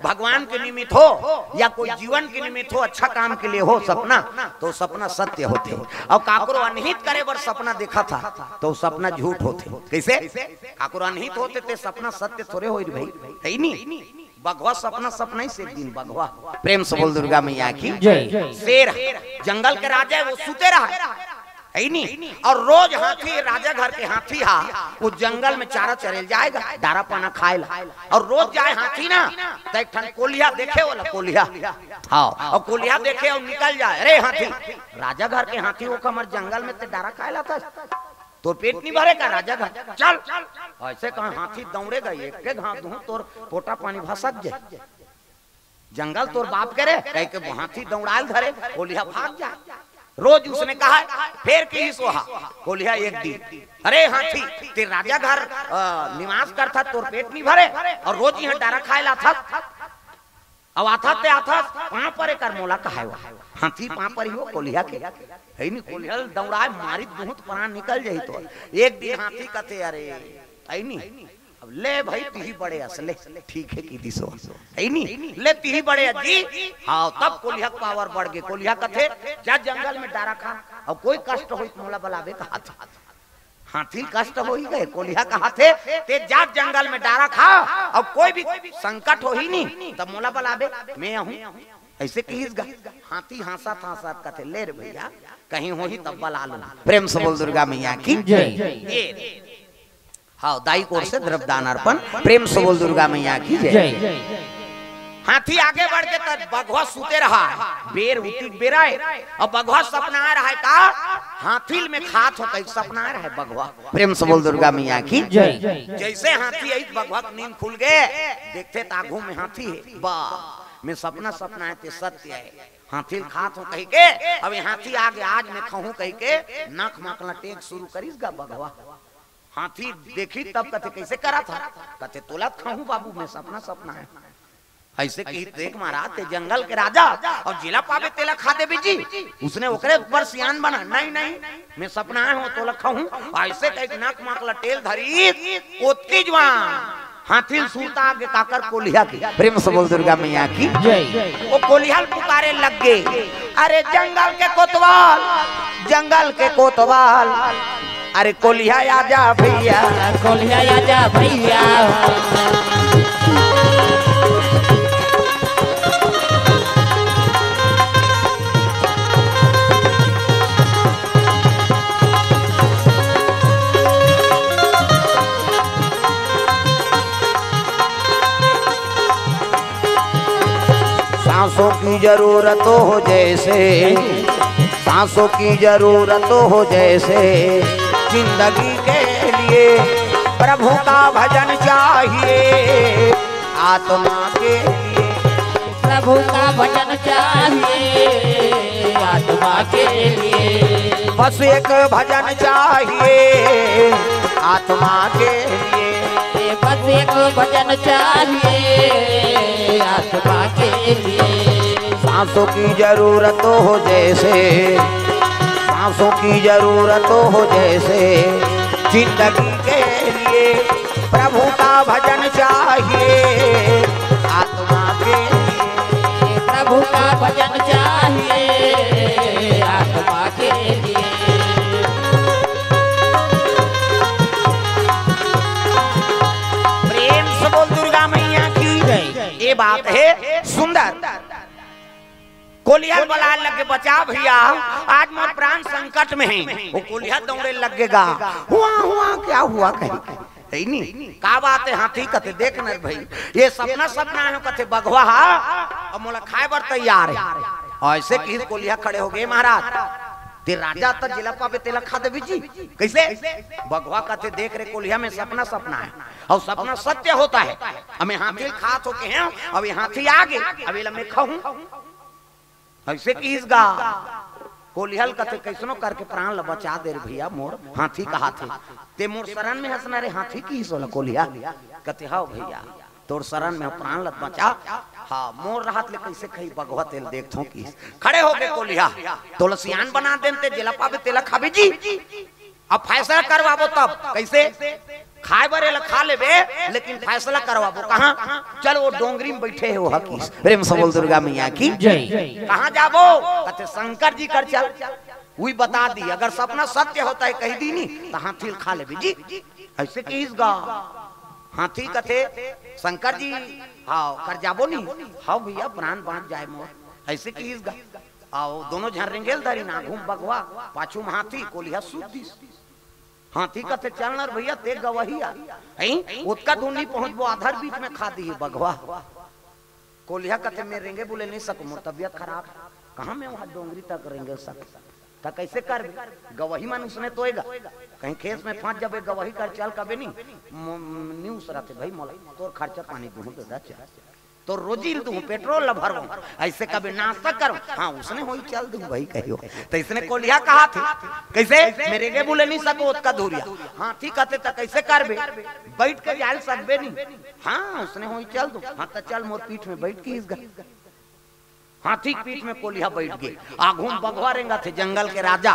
भगवान के निमित्त हो या कोई जीवन के निमित्त हो, अच्छा काम के लिए हो सपना, त ओ सपना सत्य होथे। अउ काकरो अनहित करे बर सपना देखथे, त ओ सपना झूठ होथे। कइसे? काकरो अनहित होथे ते सपना सत्य थोरे होही रे भई, हइ नी? बघवा सपना सपनाइस एक दिन बघवा। प्रेम से बोल दुर्गा मैया की जय। शेर जंगल के राजा हे, ओ सुते रहय, हइ नी? अउ रोज हाथी, राजा घर के हाथी हा, ओ जंगल में चारा चरे ल जाय गा, डारा पाना खाय ला। अउ रोज जाय हाथी ना, त एक ठन कोलिहा देखे, ओला कोलिहा। हाँ, अउ कोलिहा देखे अउ निकल जाय, अरे हाथी, राजा घर के हाथी हो के हमर जंगल में ते डारा खाय ला आथस, तोर पेट नइ भरे का राजा घर? चल। अइसे कहे हाथी दउड़े गा, एके घांव दूहूं तोर पोटा पानी भसक जाय। जंगल तोर बाप के रे, कहिके हाथी दउड़ाय ल धरे, कोलिहा भाग जाय। रोज ओइसने कहय, फेर किहिस ओहा, कोलिहा एक दिन, अरे हाथी, ते राजा घर, अ, निवास करथस, तोर पेट नइ भरे, अउ रोज इहां डारा खाय ल आथस। अउ आथस ते आथस, पांव परे कर मोला कहय ओ। हाथी पांव परे हो कोलिहा के। हइ नी, कोलिहा ल दउड़ाय मारिस दूहूं त प्राण निकल जाही तोर। एक दिन हाथी कथे, अरे, हइ नी, अब ले भई तिही बड़े अस ले, ठीक हे किहिस ओ। हइ नी, ले तिही बड़े अस जी। हाँ, तब कोलिहा के पावर बढ़ गे। कोलिहा कथे, जा जंगल में डारा खा, अउ कोई कष्ट होही त मोला बलाबे कहाथे। हाथी ल कष्ट होही कहे, कोलिहा कहाथे, ते जा जंगल में डारा खा, अउ कोई भी संकट होही नी, त मोला बलाबे, मैं आहूं। अइसे किहिस गा। हाथी हांसत हांसत कथे, ले रे भइया, कहीं होही तब बला लूं। प्रेम से बोल दुर्गा मैया की जय। ये, हाँ, दाई कोर से द्रव्य दान अर्पण। प्रेम से बोल दुर्गा मैया की जय। जय। हाथी आगे बढ़ के त बघवा सुते रहय, बेर उठी के बेरा हे, अउ बघवा सपनाय रहय का, हाथी ल मैं खात हों कहिके सपनाय रहय बघवा। प्रेम से बोल दुर्गा मैया की जय। जइसे हाथी आइस, बघवा के नींद खुल गे, देखथे त आघू में हाथी हे। बा, मैं सपना सपनाए ते सत्य हे, हाथी ल खात हों कहिके, अब ये हाथी आगे, आज मैं खाहूं कहिके नख मखला टेक सुरू करिस गा बघवा। हाथी देखिस तब कथे, कइसे करथस? कथे, तोला त खाहूं बाबू, मैं सपना सपनाए हंव। अइसे किहिस, देख महाराज, ते जंगल के राजा, अउ जेला पाबे तेला खा देबे जी। ओइसने ओकरे ऊपर सियान बना। नहीं, नहीं, मैं सपनाए हंव, तोला खाहूं। अइसे कहिके नख मखला टेक धरिस, ओतकी जुवार हाथी ल सुरता आगे काकर, कोलिहा के। प्रेम से बोल दुर्गा मैया की जय। ओ कोलिहा ल पुकारे लग गे, अरे जंगल के कोतवाल, जंगल के कोतवाल, अरे कोलिहा आजा भइया। कोलिहा आजा भइया। जरूरत हो जैसे, सांसों की जरूरत हो जैसे, जिंदगी के लिए प्रभु का भजन चाहिए आत्मा के लिए। प्रभु का भजन चाहिए आत्मा के लिए। बस एक भजन चाहिए आत्मा के लिए। बस एक भजन चाहिए आत्मा के लिए। सांसों की जरूरत हो जैसे, सांसों की जरूरत हो जैसे, जिंदगी के लिए प्रभु का भजन चाहिए आत्मा के लिए। प्रभु का भजन चाहिए आत्मा के लिए। प्रेम से बोल दुर्गा मैया की। ये बात है सुंदर। कोलिहा बलाए लगे, बचा भैया, आज मोर प्राण संकट में है। वो कोलिहा दौड़े लगेगा, हुआ हुआ क्या हुआ कहीं, है नी? का बात है हाथी? कथे देख न भाई, ये सपना सपना है। कथे बघवा हा, अब मोला खाए बर तैयार है। ऐसे कि कोलिहा खड़े हो गए, महाराज ते राजा त जेला पाबे तेला खा देबे जी। कैसे? बघवा कथे देख रे कोलिहा, में सपना सपना है और सपना सत्य होता है। अब मैं हाथी खात हो के हैं, अब ये हाथी आ गए, अब ये मैं खाऊं। ऐसे किहिस गा। कोलिहा ल कथे कैसनो करके प्राण ल बचा दे रे भैया मोर, हाथी कहाथे। ते मोर शरण में हंसना रे हाथी, किहिस ओला कोलिहा। कथे हव भैया, तोर शरण में प्राण ल बचा। हाँ, मोर रहत ले कैसे खाही बघवा, तेला देखथों किहिस। खड़े हो गए कोलिहा, तोला सियान बना देन ते जेला पाबे तेला खाबे जी। अब फैसला करवाबो तब कैसे? खाए बर एला खा लेबे, लेकिन फैसला करवाबो कहाँ? चल वो डोंगरी में बैठे हे, वो हकीस। प्रेम से बोल दुर्गा मैया की। जय। कहाँ जाबो? कथे शंकर जी कर चल, वही बता दी। अगर सपना सत्य होता है कही दी नी, तो हाथी ल खा लेबे जी। ऐसे किहिस गा। हाथी कथे शंकर जी, हाँ कर जाबो नी। हाँ भैया, प्राण बांच जाए मोर। ऐसे किहिस गा। आओ दोनों झन रेंगेल धरी ना, घूम बघवा, पाछू में हाथी, कोलिहा सूत दिस। हाथी कथे चल न रे भैया, ते गवही आ। हैं? ओतका दूर नहीं पहुंचबो, आधर बीच में खा दिही बघवा। कोलिहा कथे मैं रेंगे बुले नहीं सकूं, मोर तबियत खराब है। कहाँ मैं वहाँ डोंगरी तक रेंगे सकूं? त कैसे करबे? गवही मन उसने तोएगा, कहीं खेस में फंस जाबे, गवही कर चल कबे नहीं। म-, म-, नहीं उसरत है भाई मोला, तोर खर्चा पानी दूं ददा चल, तोर रोजी ल दूं, पेट्रोल ल भरवाऊं, ऐसे कबे नाश्ता करूं, हाँ उसने होई चल दूं भाई कहियो। तो इसने कोलिहा कहाथे, कैसे? मैं रेंगे बुले नहीं सकूं ओतका दूरिया। हाथी कथे त कैसे करबे? बैठ के जाए सकबे नहीं। हाँ उसने होई चल दूं। हाँ त चल मोर पीठ में बैठ किहिस गा। हाथी के पीठ में कोलिहा बैठ गए। आघू में बघवा रेंगथे, जंगल के राजा,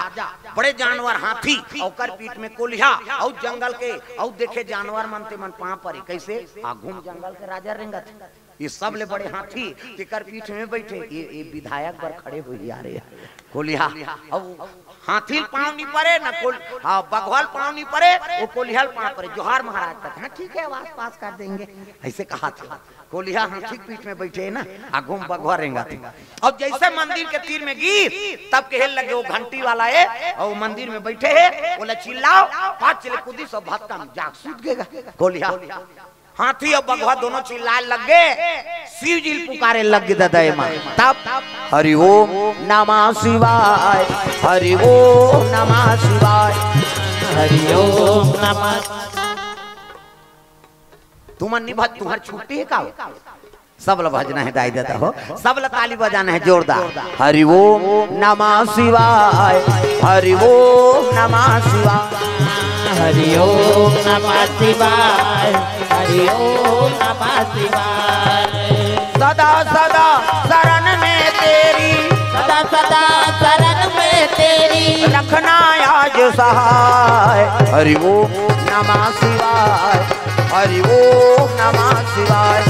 बड़े जानवर हाथी, ओकर पीठ में कोलिहा, अउ जंगल के अउ देखे जानवर मन ते मन पांव परे। कैसे? आघू में जंगल के राजा रेंगथे, ये सब ले बड़े हाथी तेकर पीठ में बैठे, ये, ये विधायक बर खड़े हुई आ रहे कोलिहा। अब हाथी ल पांव नहीं परे ना कोल, हाँ बघवा ल पांव नहीं परे, वो कोलिहा ल पांव परे। जोहार महाराज तक, हाँ ठीक है, आवाज पास कर देंगे, ऐसे कहाथे। कोलिहा हाथी के पीठ में बैठे हे ना, आघू में बघवा रेंगथे। अब जैसे मंदिर के तीर में गिस, तब कहे लगे वो घंटी वाला हे, अउ मंदिर में बैठे हे, ओला चिल्लाव, पाछ ले कूदिस अउ भतका में जाके सूत गे गा कोलिहा। हाथी अउ बघवा दोनों चिल्लाए लग गे, शिव जी ल पुकारे लग गे ददा एमा। तब हरि ओम नमः शिवाय, हरि ओम नमः शिवाय। हरि ओम नमः। तुमन नहीं भज, तुम्हार छुट्टी हे का? सब ल भजना हे दाई ददा हो, सब ल ताली बजाना हे जोरदार। हरि ओम नमः शिवाय, हरि ओम नमः शिवाय। हरि ओम नमः शिवाय, हरि ओम नमः शिवाय। सदा सदा शरण में तेरी, सदा सदा शरण में तेरी, रखना आज सहाय। हरि ओम नमः शिवाय, हरि ओम नमः शिवाय।